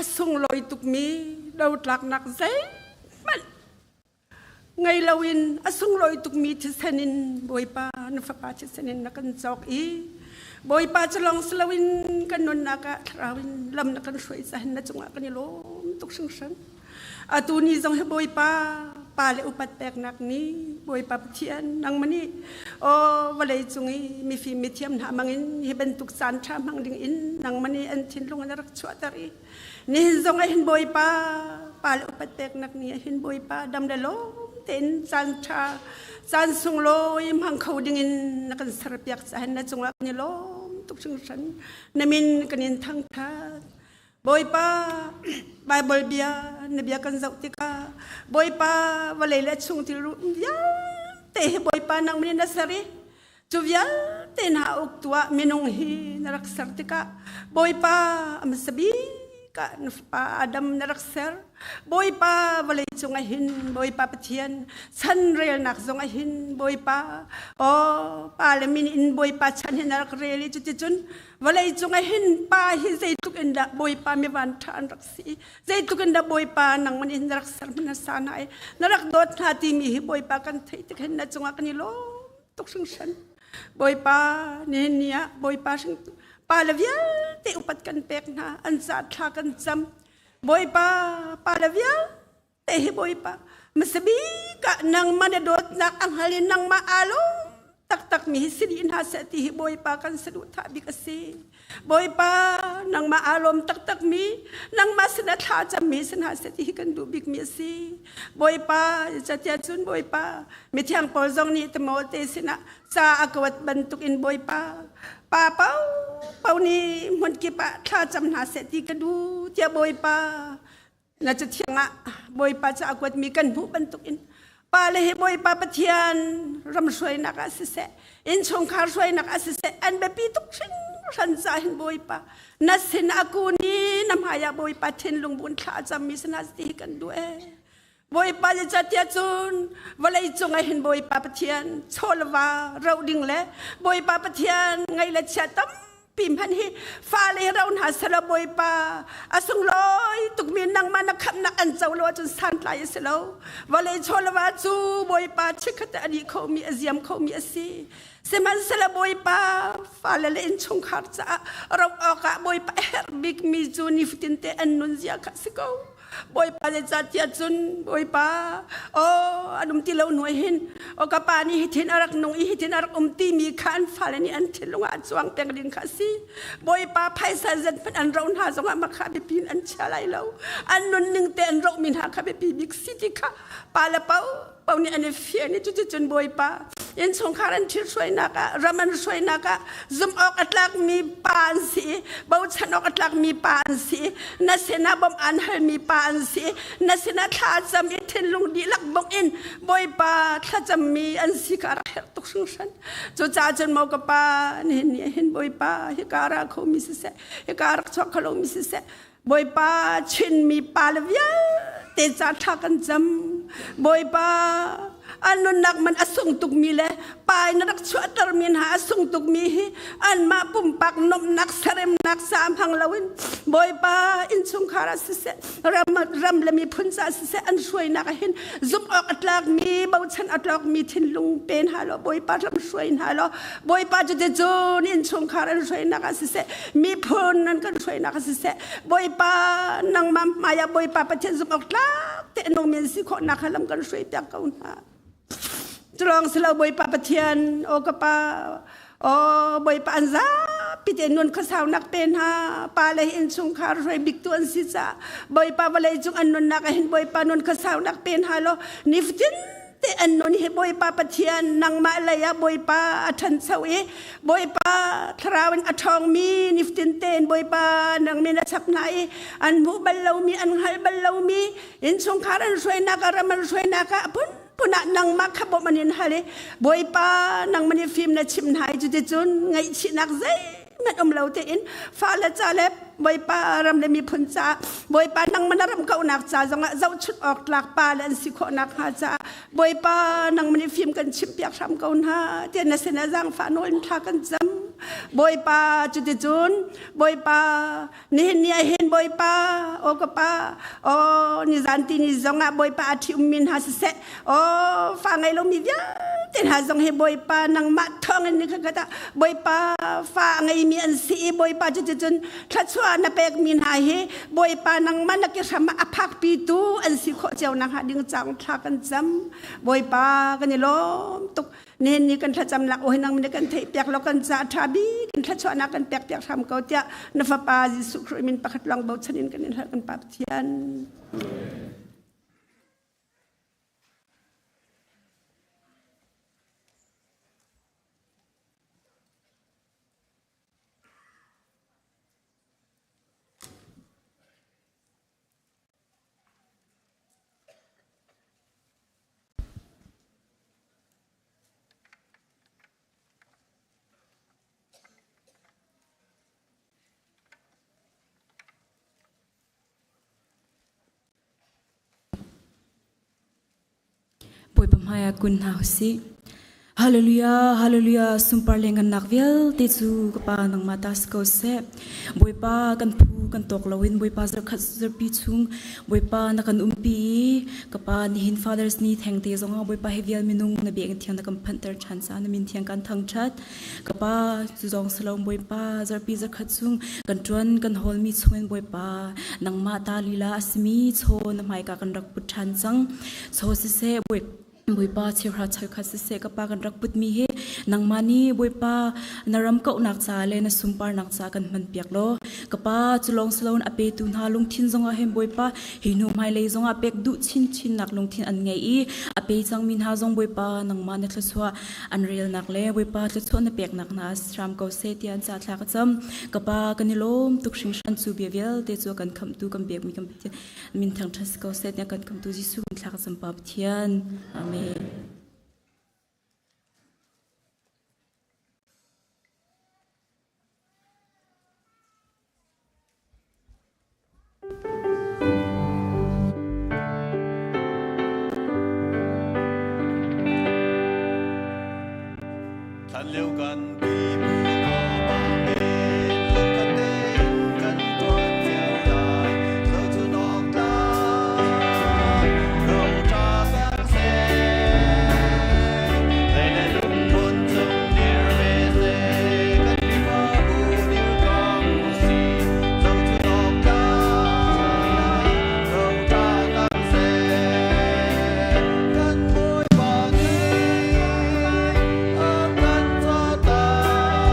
a sunglawi tukmi dotlaknak zeihmanh ngei loin a sunglawi tukmi thisen in Bawipa na fapa thisen in na kan cawk i Bawipa cu lawng si loin kan nunnak ah thlarau in lam na kan hruai cahin na cungah kan i lawm tuk hringhran. Atu ni zong hi Bawipa pa le upat peknak ni Bawipa Pathian nangmah nih aw vawlei cung i mifim mithiam hna mangin hi bantuk caan ṭha hmang ding in nangmah nih an thinlung in rak chuahter i nihin zong ah hin Bawipa pa le upat peknak ni ah hin Bawipa dam le lawm tein caan ṭha caan sunglawi hmang kho ding in na kan serpiak caah na cungah kan i lawm tuk hringhran na min kan in thangṭhat Bawipa, Baibal bia na bia kan zoh tikah Bawipa vawlei le chung thil vialte hi Bawipa nang min na ser i cu vialte hna uktu ah minung hi na rak ser tikah Bawipa a hmasa bik ah na fapa Adam na rak ser. Bawipa vawlei cung ah hin Bawipa Pathian chan relnak zong ah hin Bawipa aw pa le min in Bawipa chan hin na rak rel i cuticun Vawlei cung ah hin pa hi zeitluk in dah Bawipa mi van ṭha an rak si zeitluk in dah Bawipa nangman in na rak ser hmanh sa na i na rak dawt hna timi hi Bawipa kan theih tik hin na cungah kan i lawm tuk hringhran. Bawipa nihin ni ah Bawipa hring pa le vialte upat kan pek hna an ca thla kan cam Bawipa pa le vialte hi Bawipa hmasabik ah nangmah na dawtnak a hngal i nangmah aa lawm taktak mi hi si dih hna seh ti hi Bawipa kan saduhthah bik a si. Bawipa nangmah aa lawm taktak mi nangmah sinah thla cam mi si hna seh ti hi kan duh bik mi a si. Bawipa catia cun Bawipa mithiang Paul zong nih Timote sinah ca a kuat bantuk in Bawipa pa pau pau nih hmun kip ah thla cam hna seh ti ka duh tiah Bawipa Na cathiang ah Bawipa ca a kuatmi kan hmuh bantukin pa le hi Bawipa Pathian ram hruainak ah siseh, innchungkhar hruainak ah siseh, an biapi tuk hringhran ca hin Bawipa na sin a kun i na hmaiah Bawipa thinlung bun thla a cammi sinah ti hi kan duh ee. Bawipa zeicahtiah cun vawlei cung ah hin Bawipa Pathian chawlva ro ding le Bawipa Pathian ngaih le chia tam pi hmanh hi fale hi ro hna selaw Bawipa a sunglawi tukmi nangmah na khamhnak an co lo ahcun santlai a si lo vawlei chawlva cu Bawipa chikkhat a dih khomi a ziam khomi a si sihmanhsehlaw Bawipa fale le innchungkhar caah ro awkah Bawipa a herh bikmi cu nifatinte an nunzia kha a si ko Bawipa zeicahtiah cun Bawipa aw an um ti lo hnuai hin aw ka pa nih hithin a rak nung i hithin a rak um timi kha an fale nih an thinlung ah a cuang peng ding kha a si. Bawipa phaisa zet hmanh an roh hna zongah mah kha biapi in an chia lai lo. An nunning te an rohmi hna kha biapi bik si ti kha pa le pau pau nih an i fian i cuticun Bawipa innchungkhar an thil hruainak ah ram an hruainak ah zumh awk a tlakmi pa an si i bochan awk a tlakmi pa an si i na sinah bawmh an halmi pa an si i na sinah thla cam i thinlung dihlak bawk in Bawipa thlacammi an si kha a rak herh tuk hringhran cucaah cun maw ka pa nihin ni ah hin Bawipa hika ra khomi siseh hika rak chuak kho lomi siseh Bawipa Chinmi pa le vialte ca ṭha kan cam. Bawipa an nunnak man a sung tukmi le pa in rak chuahtermi hna a sung tukmi hi anmah pumpak nuamhnak seremnak ca hmang loin Bawipa innchungkhar ah siseh ram, ram le miphun ca siseh an hruainak ah hin zumh awk a tlakmi bochan a tlakmi thinlung pe hna law Bawipa ram hruai hna law Bawipa cuticun innchungkhar an hruainak ah siseh miphun an kan hruainak ah siseh Bawipa nangmah hmaiah Bawipa Pathian zumh awk tlak te nungmi an si khawhnak kha lam kan hruai piak ko hna. Culawng silo Bawipa Pathian aw ka pa aw Bawipa an zapi te nun khuasaunak pe hna pa le innchungkhar hruai biktu an si caah Bawipa vawlei cung an nunnak ah hin Bawipa nun khuasaunak pe hna law nifatin. Te an nun hi Bawipa Pathian nangmah lei ah Bawipa a ṭhancho i Bawipa thlarau in a ṭhawngmi niftin tein Bawipa nang min a chap hna i an hmuh bal lomi an hngalh bal lomi innchungkhar an hruainak ah ram an hruainak ah phunphun ah nangmah kha bawmh an in hal i Bawipa nangmah nih fim na chimh hna i cuticun ngaihchihnak zeihmanh um lo tein fale ca le Bawipa ram le miphun caah Bawipa nangmah na ram kauhnak ca zongah zohchunh awk tlak pa le an si khawh nakhnga caah Bawipa nangmah nih fim kan chimhpiak hram ko hna tiah na sinah zaangfah nawl in thla kan cam. Bawipa cuticun Bawipa nihin ni ah hin Bawipa aw ka pa aw nizan ti ni zongah Bawipa a ṭhi ummi hna siseh aw fa ngei lomi vialte hna zong hi Bawipa nangmah thawngin ni khat ah Bawipa fa a ngeimi an si i Bawipa cuticun thluachuah na pekmi hna hi Bawipa nangmah na ke hram ah a phakpitu an si khawh cio nakhnga ding caung thla kan cam. Bawipa kan i lawm tuk. Nihin ni kan thlacamnak aw hi nang nih kan theihpiak law kan ca ṭha bik in thluachuahnak kan pekpiak hram ko tiah na Fapa Jesuh Khrih min pakhat lawng bochan in kan in hal kan Pa Pathian. Bawipa hmaiah kun hna usih. Hallelujah, hallelujah, sunpar le ngannak vialte cu ka pa nangmah ta si ko seh. Bawipa kan phu kan tawk loin Bawipa zarkhat zarpi chung Bawipa na kan umpi i ka pa nihin Father's Ni theng te zongah Bawipa hi vial minung na biakinn thiang na kan phanhter ṭhan caah na min thiang kan thangṭhat. Ka pa cu zong si lo Bawipa zarpi zarkhat chung kan ṭuan kan hawlmi chungin Bawipa nangmah ta lila a simi chaw na hmaika kan rak put ṭhan cang. Chaw siseh Bawipa cheuhra cheukhat siseh ka pa kan rak putmi hi nangmah nih Bawipa na ram kauhnak ca le na sunparnak ca kan hmanpiak law ka pa cu lawng si loin a petu hna lungthin zongah hin Bawipa hi hnu hmailei zongah pek duh chinchinnak lungthin an ngei i a pe cangmi hna zong Bawipa nangmah na thluachuah an relnak le Bawipa thluachuah na peknak hna hram ko seh tiah an ca thla ka cam. Ka pa kan i lawm tuk hringhran cu bia vialte cu a kan khamhtu kan pekmi kan Pathian min thangṭhat si ko seh tiah kan khamhtu Jesuh min thla ka cam pa Pathian. Amen. Hlanlio kan pipu hna bangin lungkhat tein kan ṭuan cio lai. Zohchun awk tlak roca peng seh. Lei le lungphun cung dir ve seh. Kan Khrihfabu dirkam usih. Zohchun awk tlak roca peng seh. Kan Bawipa nih a kan cawhter.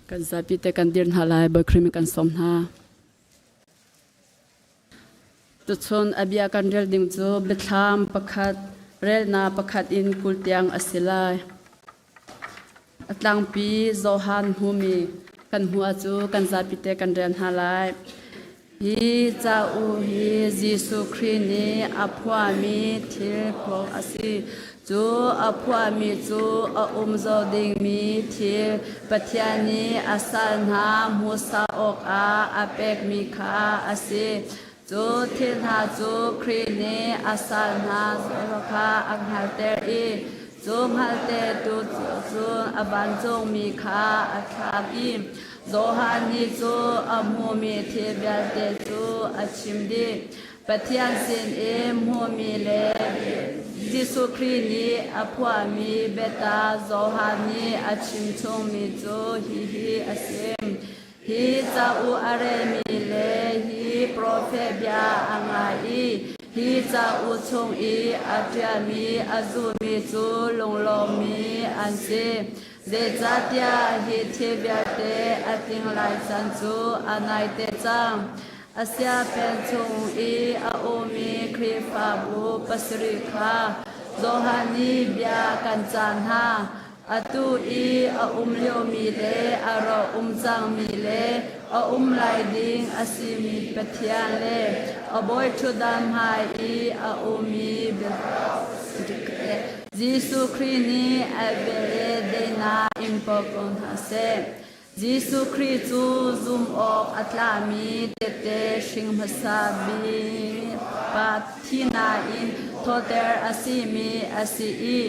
Kan zapi te kan dir hna lai, Bawi Khrih kan sawm hna. Tuchun a bia kan rel ding cu biathlam pakhat relnak pakhat in 20 tiang a si lai. A tlangpi Johan hmumi kan hmuh cu kan zapi te kan rel hna lai. Hi cauk hi Jesuh Khrih nih a phuahmi thil phuak a si. Cu a phuahmi cu a um zau dingmi thil Pathian nih a sal hna hmuhsak awkah a pekmi kha a si. Cu thil hna cu Khrih nih a sal hna kha a hngalhter i cu hngalhtertu cu a vancungmi kha a thlak i Johan nih cu a hmuhmi thil vialte cu a chim dih. Pathian sin i hmuhmi le Jesuh Khrih nih a phuahmi biata Johan nih a chimchungmi cu hihi a si. Hi cauk a relmi le hi profet bia a ngai i hi cauk chung i a ṭialmi a zulmi cu lunglawmmi an si. Zeicahtiah hi thil vialte a tling lai caan cu a naite cang. Asia peng chung i a ummi Khrihfabu pasarih kha Johan nih bia kan cah hna. Atu i a um liomi le a ra um cangmi le a um lai ding a simi Pathian le a bawiṭhutdan hmai i a ummi Jesuh Khrih nih a vel le daihnak in pawk ko hna seh. Jesuh Khrih cu zumh awk a tlami tehte hring hmasa bik pa thihnak in thawhter a simi a si i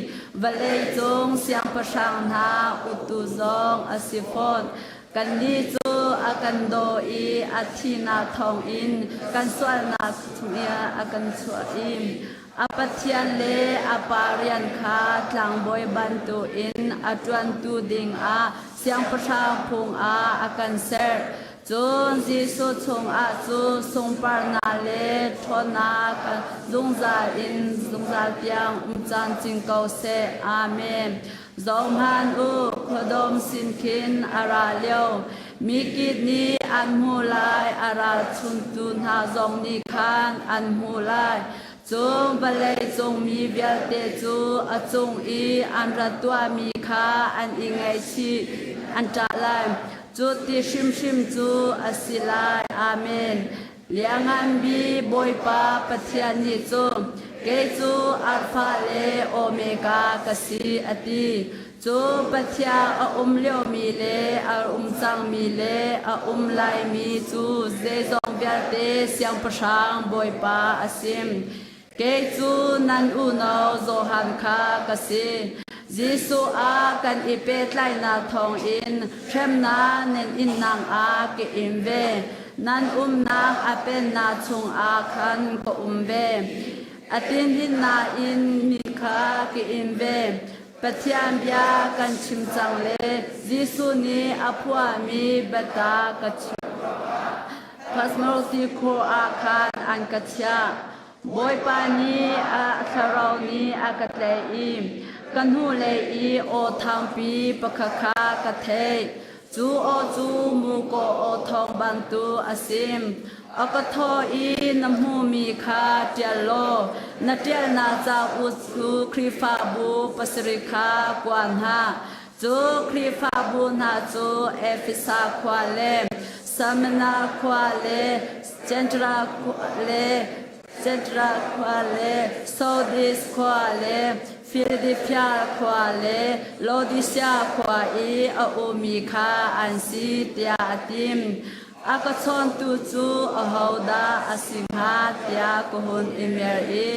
vawleicung siangpahrang hna uktu zong a si fawn. Kannih cu a kan daw i a thihnak thawngin kan sualnak chungin a kan chuah i A Pathian le a Pa rian kha tlangbawi bantukin a ṭuantu dingah siangpahrang phung ah a kan ser. Cun Jesuh chungah cu sungparnak le ṭhawnnak zungzal in zungzal tiang um caan cing ko seh. Amen. Zohhmanh u, khuadawm sin khin a ra lio. Mikip nih an hmuh lai, a ralchuntu hna zong nih khan an hmuh lai. Cun vawleicung mi vialte cu a cung i an rat tuahmi kha an i ngaihchih, an ṭah lai. Cu ti hrimhrim cu a si lai. Amen. Lianngan Bik Bawipa Pathian nih cun, Kei cu Alfa le Omega ka si, a ti. Cu Pathian a um liomi le a um cangmi le a um laimi cu zeizong vialte Siangpahrang Bawipa a si. Kei cu nan unau Johan kha ka si. Jesuh ah kan i pehtlaihnak thawngin hremnak nan innak ah ka in ve. Nan umnak a pennak chungah khan ka um ve. A tinhin nain mi kha ka in ve. Pathian bia kan chim cang le Jesuh nih a phuahmi biata ka chim. Pasmorti khur ah khan an ka chiah. Bawipa nih a thlarau nih a ka tlaih i ka hnulei i aw thangpi pakhat kha ka theih. Cu aw cu muko aw thawng bantuk a si. A ka thawh i na hmuhmi kha ṭial law na ṭialnak cauk cu Khrihfabu pasarih kha kua hna. Cu Khrihfabu hna cu Efesa khua le Smyrna khua le Centra khua le Centra khua le Sardis khua le Philadelphia khua le Laodicea khua i a ummi kha an si tiah a ti. A ka chawntu cu ahodah a si hnga tiah ka hun i mer i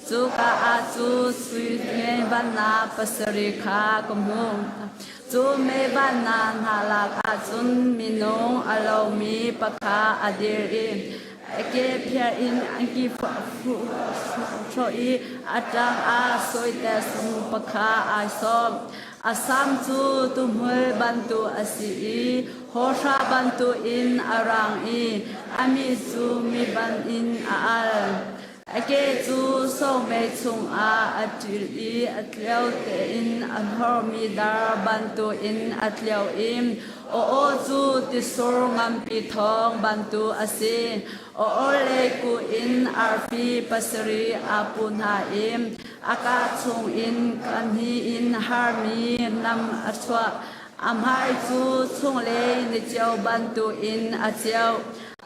cuka ah cu sui mei vannak pasarih kha ka hmuh. Cu mei vannak hna lakah cun minung a lomi pakhat a dir i a ke phiar in angki hrawh i a ṭang ah sawite sung pakhat ai sawm. A sam cu tuhmul bantuk a si i hawhra bantukin a rang i a mi cu mi bangin a al. A ke cu somei chungah a ṭil i a tleu tein a hlormi dar bantukin a tleu i a aw cu tisur nganpi thawng bantuk a si. A orhlei kuh in arfi pasarih aa pu hna i a kaa chungin ka hni in harmi nam a chuah. A hmai cu chunglei niceo bantukin a ceu.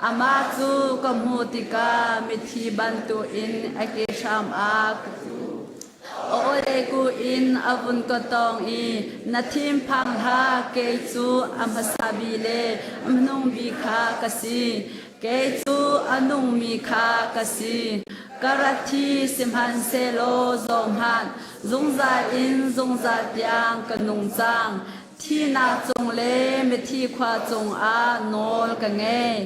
Amah cu ka hmuh tikah mithi bantukin a ke hram ah ka tlu. A awleku in a vun ka tawng i na thinphang hlah, kei cu a hmasa bi le a hmanung bi kha ka si. Kei cu a nungmi kha ka si. Ka rat thi sihmanhsehlaw zohhmanh, zungzal in zungzal tiang ka nung cang. Thihnak cung le mithi khua cungah nawl ka ngei.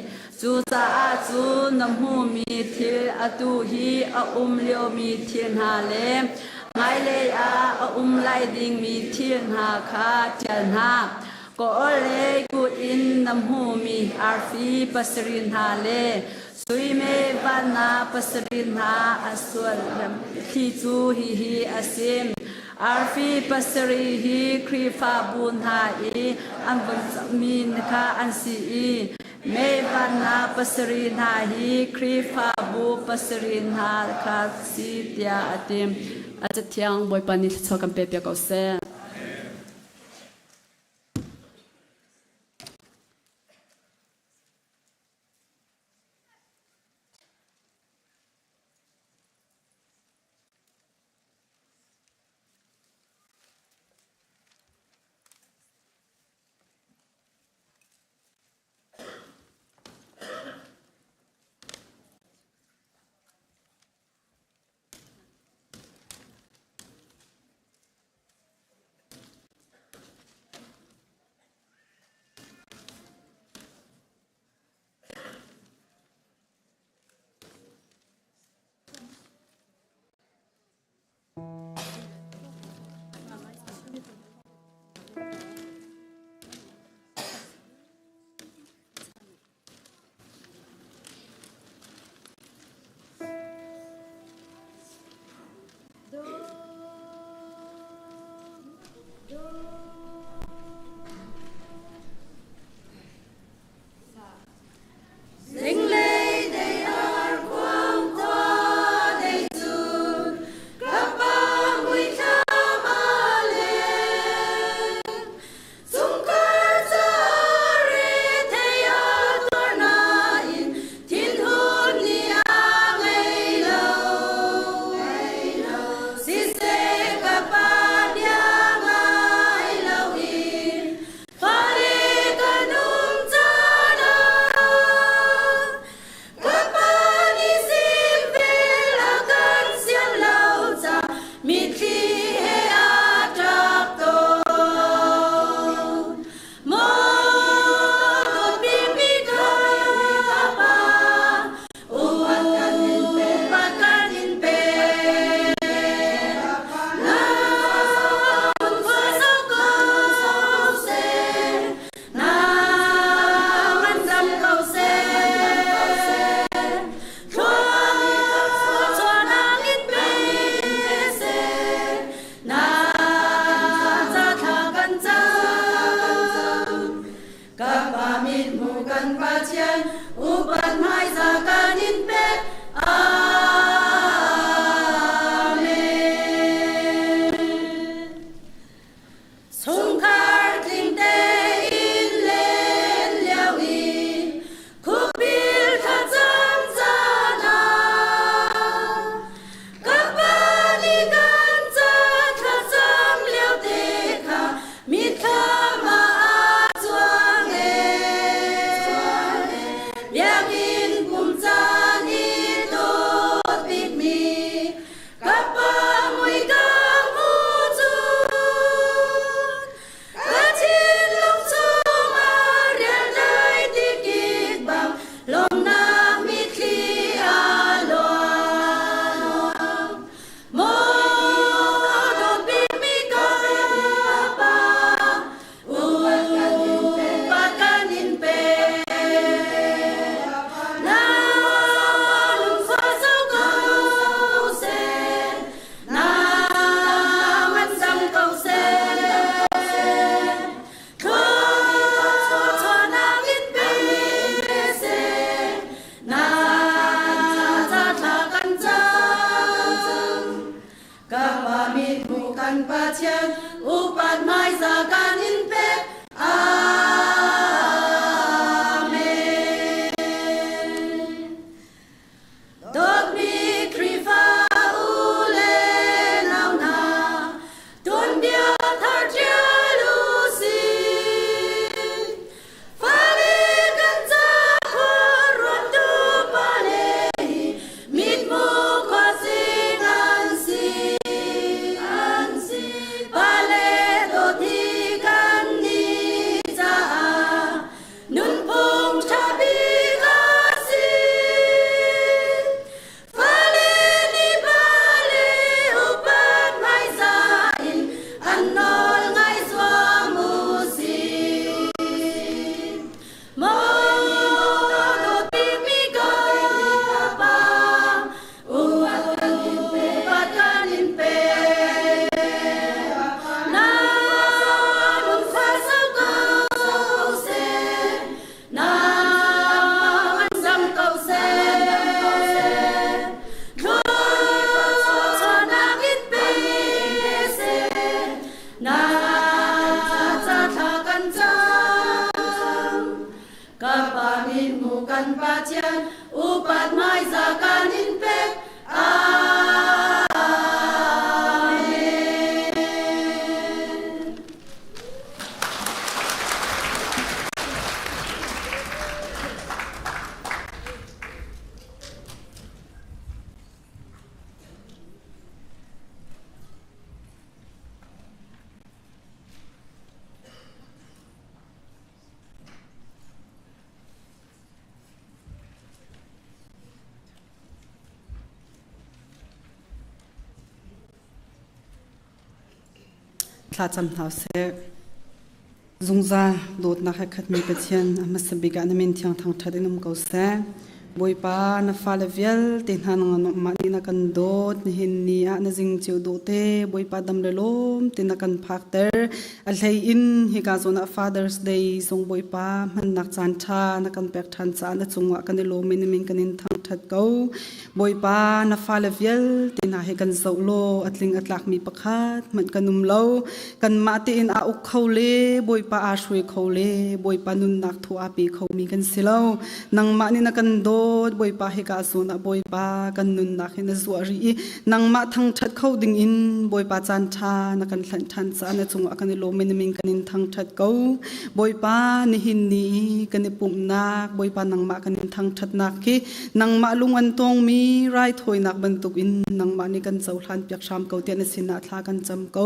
Cucaah cu na hmuhmi thil atu hi a um liomi thil hna le hmailei ah a um lai dingmi thil hna kha ṭial hna. Ka orhlei kut in na hmuhmi arfi pasarih hna le sui mei vanna pasarih hna a sullam thli cu hihi a si. Arfi pasarih hi Khrihfabu hna i an vun cahmi kha an si i mei vanna pasarih hna hi Khrihfabu pasarih hna kha si tiah a ti. A cathiang Bawipa nih thluachuah kan pe piak ko seh. Zinglei dei ar khuang khua dei cun ka pa muithlam a leng. Chungkhar ca rethei a tuar nain thinhun ni a ngei lo. Siseh ka pa bia ngai loin Fale kan um caan ah ka pa nih sikvel a kan siam lo ca mitthli he a ṭap tawn. Maw dawtbikmi ka pa, upat kan in pek. Na khua sau ko seh, na ngandam ko seh. Thluachuahnak in pe seh, na ca thla kan cam. Ka pa mithmu kan Pathian, upat hmaizah kan in pek. Amen. Chungkhar tling tein len lio i khupil thlacam caan ah ka pa nih kan ca thlacam lio te kha Mitthlam ah aa cuang ee. Biakinn pum caan i dawt bikmi ka pa mui ka hmu cu ka thinlung chungah rialdai tikik bang lawmhnak mitthli aa luang. Maw dawtbikmi ka Pa, upat kan in pek. Na lungfah zau ko Ka pa mithmuh kan Pathian upat hmaizah kan in pek. Amen. Dawtmi Khrihfa u le nau hna, tuanbia thar ṭial u sih. Fale kan ca khuaruattu pale hi mithmuh khuasing an si. An si. Pale dawt hi kan nih caah nunphung ṭha bik a si. Fale nih pale upat hmaizah in an nawl ngai zuam u sih. Maw dawt bikmi ka pa, upat kan in pek. Na lungfa sau ko seh, na an dam ko seh. Thluachuahnak in pe seh, na ca thla kan cam. Ka pa mithmuh kan Pathian, upat hmaizah kan in pek. Amen. Thlacam hna seh. Zungzal dawtnak he khatmi Pathian a hmasa bik ah na min thiang thangṭhat in um ko seh. Bawipa na fale vialte hna nangmah nih na kan dawt nihin ni ah na zing cio dawh te Bawipa dam le lawm te na kan phakter. A hlei in hika zawn ah Father's Day zong Bawipa hmannak caan ṭha na kan pek ṭhan caah na cungah kan i lawm i na min kan in thangṭhat ko. Bawipa na fale vialte hna hi kan zoh law a tling a tlakmi pakhat hmanh kan um lo. Kanmah tein aa uk kho le Bawipa aa hruai kho le Bawipa nunnak thaw aa pe khomi kan si lo. Nangmah nih na kan dawt Bawipa hika zawn ah Bawipa kan nunnak hi na zuah rih i nangmah thangṭhat kho dingin Bawipa caan ṭha na kan hlanh ṭhan caah na cungah kan i lawm i na min kan in thangṭhat ko. Bawipa nihin ni i kan i pumhnak Bawipa nangmah kan in thangṭhatnak hi nangmah lung an tawngmi raithawinak bantukin nangmah nih kan cohlan piak hram ko tiah na sinah thla kan cam ko.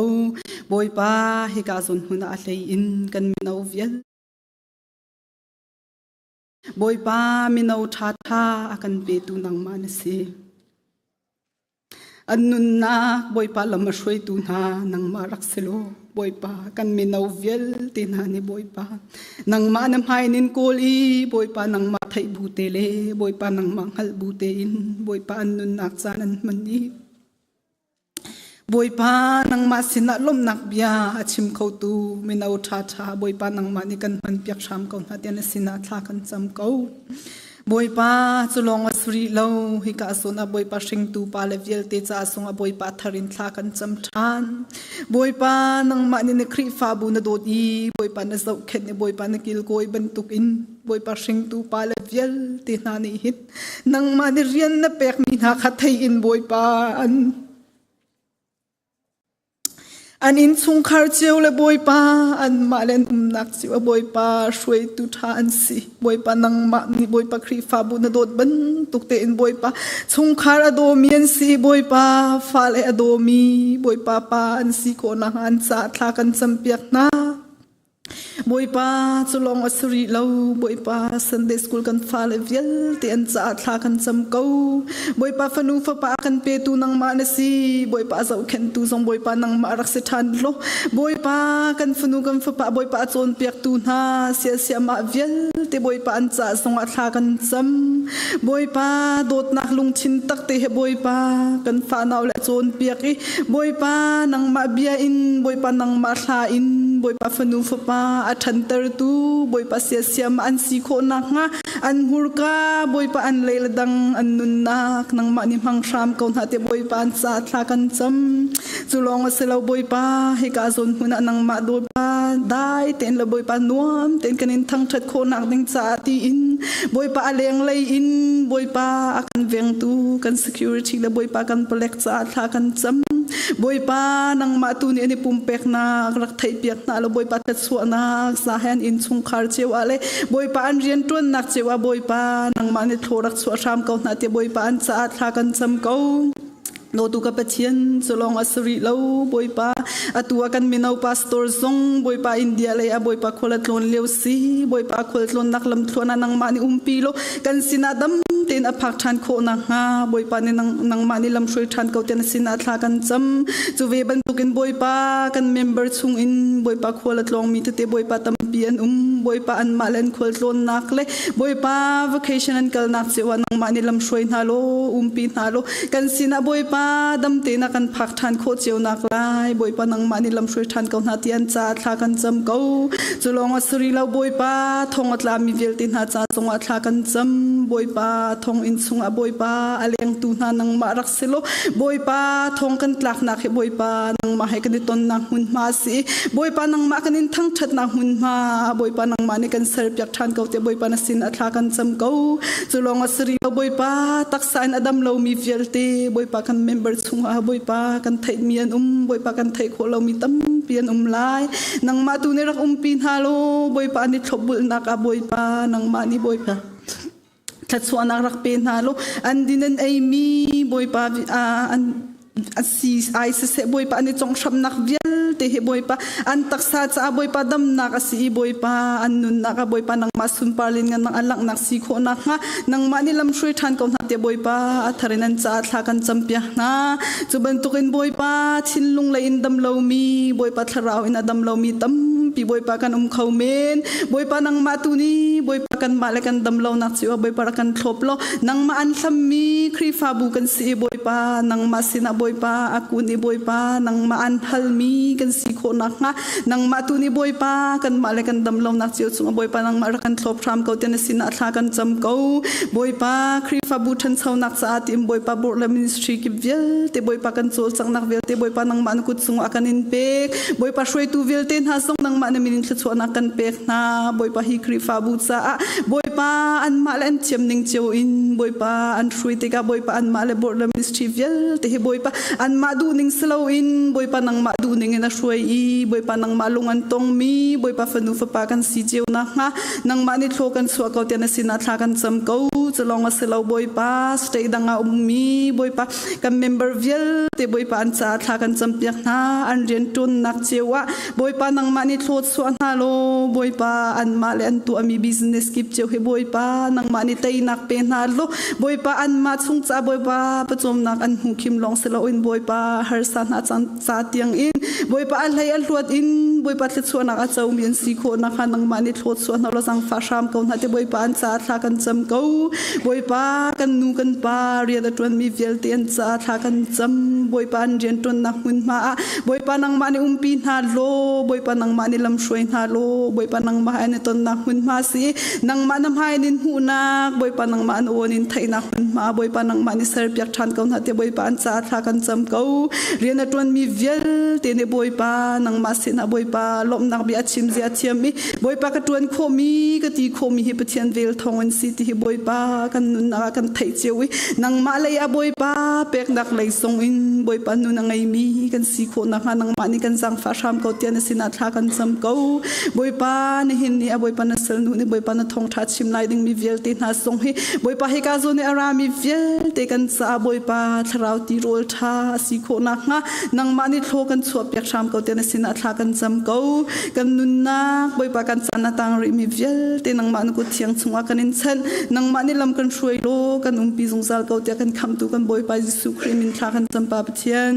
Bawipa hika zawn hmun ah a hlei in kan mino vial Bawipa mino ṭhaṭha a kan petu nangmah na si. An nunnak Bawipa lam a hruaitu hna nangmah rak si law Bawipa kan mino vialte hna nih Bawipa nangmah na hmai nin kawl i Bawipa nangmah theih bu te le Bawipa nangmah hngalh bu tein Bawipa an nunnak caan an hman i Bawipa nangmah sinah lawmhnak bia a chim khotu mino ṭhaṭha Bawipa nangmah nih kan hman piak hram ko hna tiah na sinah thla kan cam ko. Bawipa cu lawng a si rih lo hika zawn ah Bawipa hringtu pa le vialte ca zongah Bawipa thar in thla kan cam ṭhan. Bawipa nangmah nih na Khrihfabu na dawt i Bawipa na zohkhenh i Bawipa na kilkawi bantukin Bawipa hringtu pa le vialte hna nih hin nangmah nih rian na pekmi hna kha thei in Bawipa an An innchungkhar cio le Bawipa anmah le an umnak cio a Bawipa hruaitu ṭha an si. Bawipa nangmah nih Bawipa Khrihfabu na dawt bantuk tein Bawipa chungkhar a dawmi an si. Bawipa fale a dawmi Bawipa pa an si khawh nakhnga an caah thla kan campiak hna. Bawipa cu lawng a si rih lo. Bawipa Sunday school kan fale vialte an caah thla kan cam ko. Bawipa fanu fapa a kan petu nangmah na si. Bawipa a zohkhenhtu zong Bawipa nangmah rak si ṭhan law. Bawipa kan fanu kan fapa Bawipa a cawnpiaktu hna siasia mah vialte Bawipa an caah zongah thla kan cam. Bawipa dawtnak lungthin tak te he Bawipa kan fanau le a cawnpiak i Bawipa nangmah bia in Bawipa nangmah thla in Bawipa fanu fapa a ṭhantertu Bawipa siasiam an si khawh nakhnga an hmurka Bawipa an lei le dang an nunnak nangmah nih hmang hram ko hna tiah Bawipa an ca thla kan cam. Cu lawng a si lo Bawipa, hika zawn hmun ah nangmah Bawipa dai tein le Bawipa nuam tein kan in thangṭhat khawhnak ding caah tiin Bawipa a lenglei in Bawipa a kan vengtu kan security le Bawipa kan palek caah thla kan cam. Bawipa nangmah tu nih an i pumpeknak rak theihpiak hna lo Bawipa thluachuahnak sa he an innchungkhar cio ah le Bawipa an rianṭuannak cio ah Bawipa nangmah nih thlaw rak chuah hram ko hna tiah Bawipa an caah thla kan cam ko. Dawtu ka Pathian cu lawng a si rih lo Bawipa atu ah kan mino pastor zong Bawipa India lei ah Bawipa khual a tlawn lio si Bawipa khual tlawnnak lamthluan ah nangmah nih umpi law kan sinah dam tein a phak ṭhan khawh nakhnga Bawipa nih nangmah nih lamhruai ṭhan ko tiah na sinah thla kan cam cu ve bantukin Bawipa kan member chungin Bawipa khual a tlawngmi tete Bawipa tampi an um Bawipa anmah le an khual tlawnnak le Bawipa vacation an kalnak cio ah nangmah nih lamhruai hna law umpi hna law kan sinah Bawipa dam tein a kan phak ṭhan khawh cio nak lai Bawipa nangmah nih lamhruai ṭhan ko hna ti an caah thla kan cam ko cu lawng a si rih lo Bawipa thong a tlami vialte hna ca zongah thla kan cam Bawipa thong inn chungah Bawipa a lengtu hna nangmah rak si law Bawipa thong kan tlaknak hi Bawipa nangmah he kan i tonnak hmunhma a si Bawipa nangmah kan in thangṭhatnak hmunhma Bawipa nangmah nih kan serpiak ṭhan ko tiah Bawipa na sin a thla kan cam ko cu lawng a si rih lo Bawipa taksa in a dam lomi vialte Bawipa kan member chungah Bawipa kan theihmi an um Bawipa kan theih khawh lomi tampi an um lai nangmah tu nih rak umpi hna law Bawipa an i thlopbulnak ah Bawipa nangmah nih Bawipa thluachuahnak rak pe hna law an din an eimi Bawipa an si ai siseh Bawipa an i conghramnak vialte hi Bawipa an taksa caah Bawipa damnak a si i Bawipa an nunnak ah Bawipa nangmah sunpar lin ngan an langhnak si khawh nakhnga nangmah nih lamhruai ṭhan ko hna tiah Bawipa a thar in an caah thla kan campiak hna cu bantukin Bawipa thinlung lei in dam lomi Bawipa thlarau in a dam lomi tampi Bawipa kan um kho men Bawipa nangmah tu nih Bawipa kanmah le kan dam lonak cio ah Bawipa rak kan thlop law nangmah an hlammi Khrihfabu kan si i Bawipa nangmah sinah Bawipa a kun i Bawipa nangmah an halmi kan si khawh nakhnga nangmah tu nih Bawipa kanmah le kan dam lonak cio cungah Bawipa nangmah rak kan thlop hram ko tiah na sinah thla kan cam ko Bawipa Khrihfabu ṭhanchonak caah tiin Bawipa burh le ministry kip vialte Bawipa kan cawlcanghnak vialte Bawipa nangmah na kut cungah kan in pek Bawipa hruaitu vialte hna zong nangmah na min in thluachuahnak kan pek hna Bawipa hi Khrihfabu caah Bawipa anmah le an thiam ning cio in Bawipa an hruai tikah Bawipa anmah le board le ministry vialte hi Bawipa anmah duh ning si loin Bawipa nangmah duh ning in a hruai i Bawipa nangmah lung an tongmi Bawipa fanu fapa kan si cio nakhnga nangmah nih thlaw kan chuah ko tiah na sinah thla kan cam ko cu lawng a si lo Bawipa state dang ah ummi Bawipa kan member vialte Bawipa an caah thla kan campiak hna an rianṭuannak cio ah Bawipa nangmah nih thlaw chuah hna law Bawipa anmah le an tuahmi business kip cio hi Bawipa nangmah nih teinak pe hna law Bawipa anmah chung ca Bawipa pawcawmnak an hmu khim lawng si loin Bawipa harsa hna ca tiang in Bawipa a hlei a hluat in Bawipa thluachuahnak a comi an si khawh nakhnga nangmah nih thlaw chuah hna law zaangfah hram ko hna te Bawipa an caah thla kan cam ko Bawipa kan nu kan pa rian a ṭuanmi vialte an caah thla kan cam Bawipa an rian ṭuannak hmunhma ah Bawipa nangmah nih umpi hna law Bawipa nangmah nih lamhruai hna law Bawipa nangmah an i tonnak hmunhma si nangmah na hmai in hmuhnak Bawipa nangmah an awn in theihnak hmunhma Bawipa nangmah nih serpiak ṭhan ko hna tiah Bawipa an caah thla kan cam ko rian a ṭuanmi vialte nih Bawipa nangmah sinah Bawipa lawmhnak bia a chim zia thiam i Bawipa ka ṭuan khawhmi ka ti khawhmi hi Pathian vel thawng in si ti hi Bawipa kan nunnak ah kan theih cio i nangmah lei ah Bawipa peknak lei zong in Bawipa nun a ngeimi kan si khawh nakhnga nangmah nih kan zaangfah hram ko tiah na sinah thla kan cam ko Bawipa nihin ni a Bawipa na salnu nih Bawipa na thawngṭha chim lai dingmi vialte hna zong hi Bawipa hika zawn i a rami vialte kan caah Bawipa thlarau tirawl ṭha a si khawh nakhnga nangmah nih thlaw kan chuahpiak hram ko tiah na sinah thla kan cam ko kan nunnak Bawipa kan caan a tang rihmi vialte nangmah na kut thiang chungah kan in chanh nangmah nih lam kan hruai law kan umpi zungzal ko tiah kan khamhtu kan Bawipa Jesuh Khrih min thla kan cam Pa Pathian.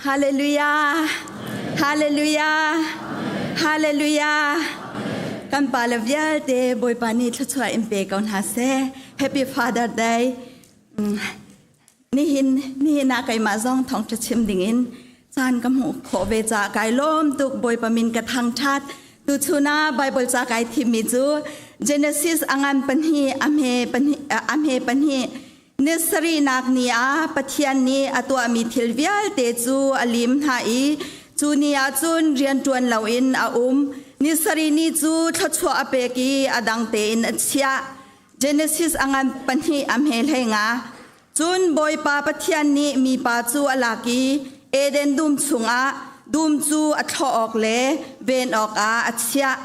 Hallelujah! Hallelujah! Hallelujah! Kan pa le vialte Bawipa nih thluachuah in pe ko hna seh. Happy Father Day. Nihin nihin ah keimah zong thawngṭha chim dingin caan ka hmuh khawh ve caah kai lawm tuk. Bawipa min ka thangṭhat. Tuchun ah Bible ca kai thimmi cu Genesis angan pahnih a hme pahnih a hme pahnih. Ni sarihnak ni ah Pathian nih a tuahmi thil vialte cu a lim hna i cu ni ah cun rianṭuan loin a um. Ni sarih ni cu thluachuah a pek i a dang tein a chiah. Genesis a ngan pahnih a hme hlei nga. Cun Bawipa Pathian nih mipa cu a lak i Eden dum chungah dum cu a thlawh awk le ven awkah a chiah.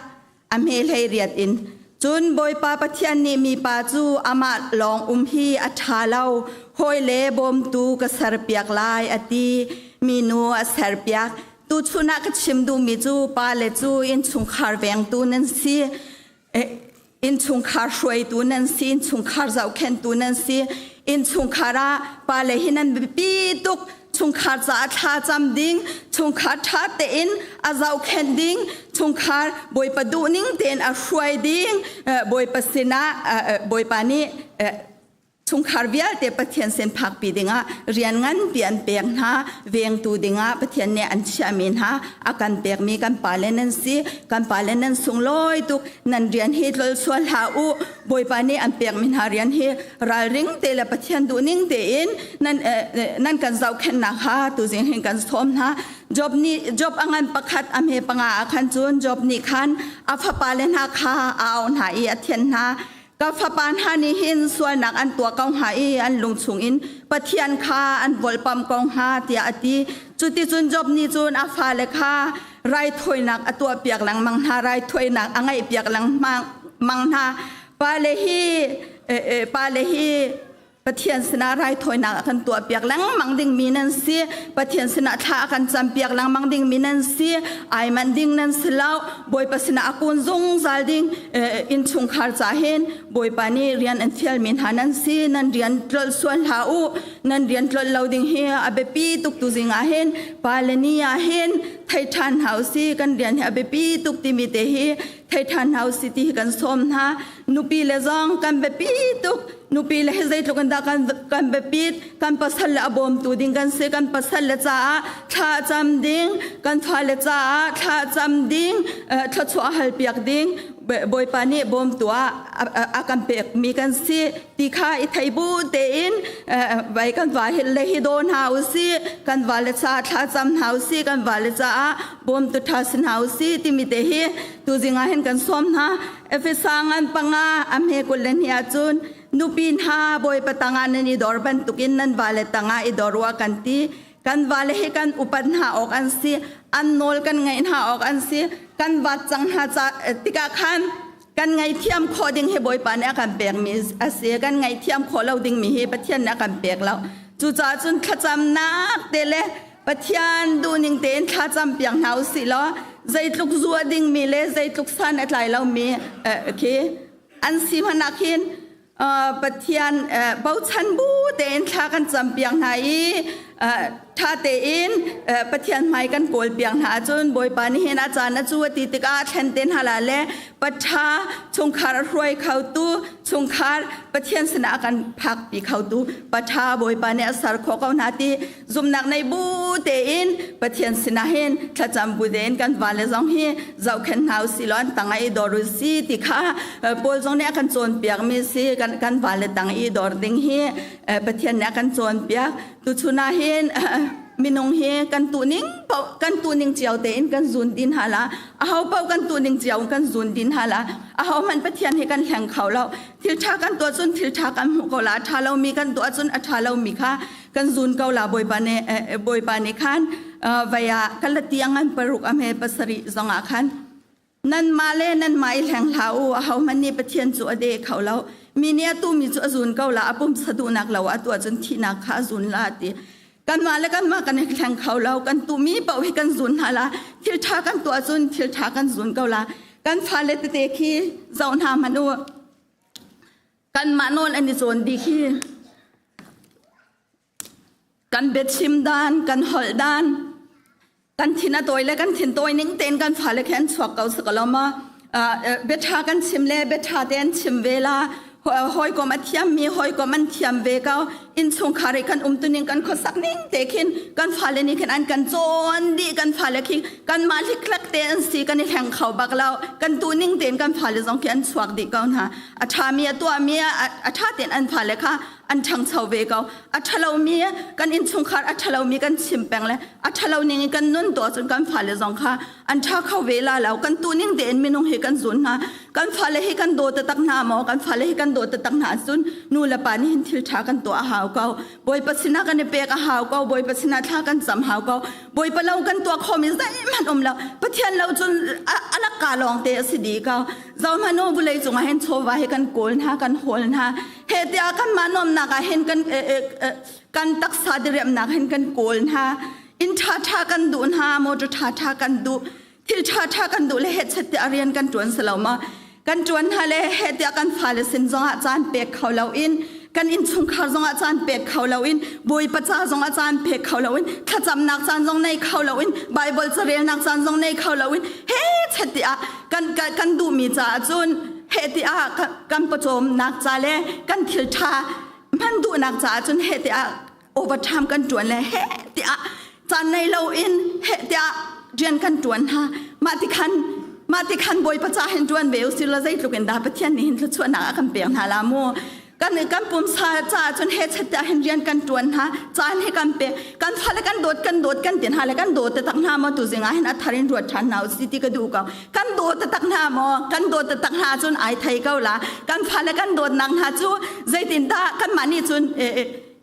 A hme hlei riat in. Cun Bawipa Pathian nih mipa cu amah lawng um hi a ṭha lo, hawi le bawmtu ka serpiak lai a ti. Minu a serpiak. Tuchun ah ka chim duhmi cu pale cu innchungkhar vengtu nan si. Innchungkhar hruaitu nan si, innchungkhar zohkhenhtu nan si. Innchungkhar ah pale hi nan biapi tuk. Chungkhar caah thla cam ding, chungkhar ṭha tein a zohkhenh ding, chungkhar Bawipa duhning tein a hruai ding, Bawipa sinah Bawipa nih chungkhar vialte Pathian sin phakpi dingah rian nganpi an pek hna. Vengtu dingah Pathian nih an chiahmi hna a kan pekmi kan pale nan si. Kan pale nan sunglawi tuk. Nan rian hi tlol sual hlah u. Bawipa nih an pekmi hna rian hi ralring te le Pathian duhning tein nan nan kan zohkhenhnak kha tuzing hin kan sawm hna. Job nih Job a ngan pakhat a hme panga ah khan cun Job nih khan a fapale hna kha a auh hna i a thianh hna. Ka fapa hna nih hin sualnak an tuah ko hnga i an lung chungin Pathian kha an volpam ko hnga tiah a ti. Cuticun Job nih cun a fale kha raithawinak a tuahpiak lengmang hna, raithawinak a ngaihpiak lengmang hna. Pale hi pale hi Pathian sinah raithawinak a kan tuahpiak lengmang dingmi nan si. Pathian sinah thla a kan campiak lengmang dingmi nan si. Ai manh ding nan si lo. Bawipa sinah a kun zungzal ding innchungkhar ca hin Bawipa nih rian an fialmi hna nan si. Nan rian tlolh sual hlah u. Nan rian tlolh lo ding hi a biapi tuk. Tuzing ah hin pale ni ah hin thei ṭhan hna u si. Kan rian hi a biapi tuk timi te hi thei ṭhan hna u si ti hi kan sawm hna. Nupi le zong kan biapi tuk. Nupi le hi zeitluk in dah kan kan biapit. Kan pasal le a bawmtu ding kan si. Kan pasal le caah thla cam ding, kan fale caah thla cam ding, thluachuah hal piak ding Bawipa nih bawmtu ah a kan pekmi kan si ti kha i thei bu tein vai kan va hi le hi daw hna u si. Kan va le ca thla cam hna u si. Kan va le caah bawmtu ṭha si hna u si timi te hi tuzing ah hin kan sawm hna. Efesa ngan panga a hme 20 le hnih ahcun nupi hna, Bawipa tangah nan i dor bantukin nan vale tangah i dor u a kan ti. Kan vale hi kan upat hna awk an si, an nawl kan ngaih hna awk an si. Kan vat cang hna ca tikah khan kan ngaihthiam khawh ding hi Bawipa nih a kan pekmi a si. Kan ngaihthiam khawh lo dingmi hi Pathian nih a kan pek lo. Cucaah cun thlacamnak te le Pathian duhning tein thlacam piak hna u sih law zeitluk zua dingmi le zeitluk san a tlai lomi khi an si hmanh ah khin Pathian bochan bu tein thla kan cam piak hna i ṭha tein Pathian hmai kan kawl piak hna ahcun Bawipa nih hin a caan a cu a ti tikah thlen te hna la le paṭha chungkhar a hruai khotu, chungkhar Pathian sinah a kan phakpi khotu paṭha Bawipa nih a ser khawh ko hna ti zumhnak nei bu tein Pathian sinah hin thlacam bu tein kan vale zong hi zohkhenh hna usih law an tangah i dor usi ti kha Paul zong nih a kan cawnpiak mi si. Kan vale tang i dor ding hi Pathian nih a kan cawnpiak. Tuchun ah hin minung hi kan tuning kan tuning cio tein kan zun din hala aho paoh kan tuning cio kan zun din hala. Aho hmanh Pathian hi kan hleng kho lo. Thil ṭha kan tuah cun thil ṭha kan hmuh ko la, a ṭha lomi kan tuah cun a ṭha lomi kha kan zun ko la. Bawipa nih khan vei ah Galati ngan paruk a hme pasarih zongah khan, "Nanmah le nanmah i hleng hlah u. Ahohmanh nih Pathian cu a de kho lo. Mi nih a tumi cu a zun ko la. A pumsa duhnak lo ah tuah cun thihnak kha a zun la," ti. Kanmah le kanmah kan i hleng kho lo. Kan tuhmi paoh hi kan zun hna la. Thil ṭha kan tuah cun thil ṭha kan zun ko la. Kan fale tete khi zoh hna hmanh u. Kanmah nawl an i cawn dih khi. Kan biachim dan, kan holh dan. Kan thin a tawi le kan thin tawi ning tein kan fale khi an chuak ko si ko lo ma? Biaṭha kan chim le biaṭha te an chim ve la. Hawikom a thiammi hawikom an thiam ve ko. Innchungkhar i kan umtuning kan khuasak ning te khin kan fale nih khin an kan cawn dih. Kan fale khi kanmah hlikhlek te an si, kan i hleng kho bak lo. Kan tu ning tein kan fale zong khi an chuak dih ko hna. A ṭhami a tuahmi a ṭha tein an fale kha an ṭhangcho ve ko. A ṭhalomi kan innchungkhar a ṭhalomi kan chim peng le a ṭhalo ning in kan nun tuah cun kan fale zong kha an ṭha kho ve la lo. Kan tu ning tein minung hi kan zun hna. Kan fale hi kan daw taktak hna maw? Kan fale hi kan daw taktak hna cun nu le pa nih hin thil ṭha kan tuah a hau ko. Bawipa sinah kan i pek a hau ko. Bawipa sinah thla kan cam hau ko. Bawipa lo kan tuah khomi zeihmanh um lo. Pathian lo cun a lakka lawng te a si dih ko. Zohmanh u, vulei cungah hin chawva hi kan kawl hna, kan hawl hna. He tiah kanmah nuamnak ah hin kan kan taksa diriamnak hin kan kawl hna. Inn ṭhaṭha kan duh hna, motor ṭhaṭha kan duh, thil ṭhaṭha kan duh le hehchet tiah rian kan ṭuan si lo ma? Kan ṭuan hna le heh tiah kan fale sin zongah caan pek kho loin, kan innchungkhar zongah caan pek kho loin, Bawipa ca zongah caan pek kho loin, thlacamnak caan zong nei kho loin, Bible carelnak caan zong nei kho loin, hehchet tiah kan kan duhmi caah cun heh tiah kan pawcawmnak ca le kan thil ṭha hman duhnak caah cun heh tiah overtime kan ṭuan le heh tiah caan nei loin heh tiah rian kan ṭuan hna. Mah ti khan mah ti khan Bawipa ca hin ṭuan ve usih law zeitluk in dah Pathian nih hin thluachuahnak a kan pek hna la mu. Kan pumsa caah cun he chet tiah hin rian kan ṭuan hna, caan hi kan pek. Kan fale kan dawt, kan dawt kan ti hna le kan dawt taktak hna maw? Tuzing ah hin a thar in ruat ṭhan hna usih ti ka duh ko. Kan dawt taktak hna maw? Kan dawt taktak hna cun ai thei ko la. Kan fale kan dawtnak hna cu zeitindah kanmah nih cun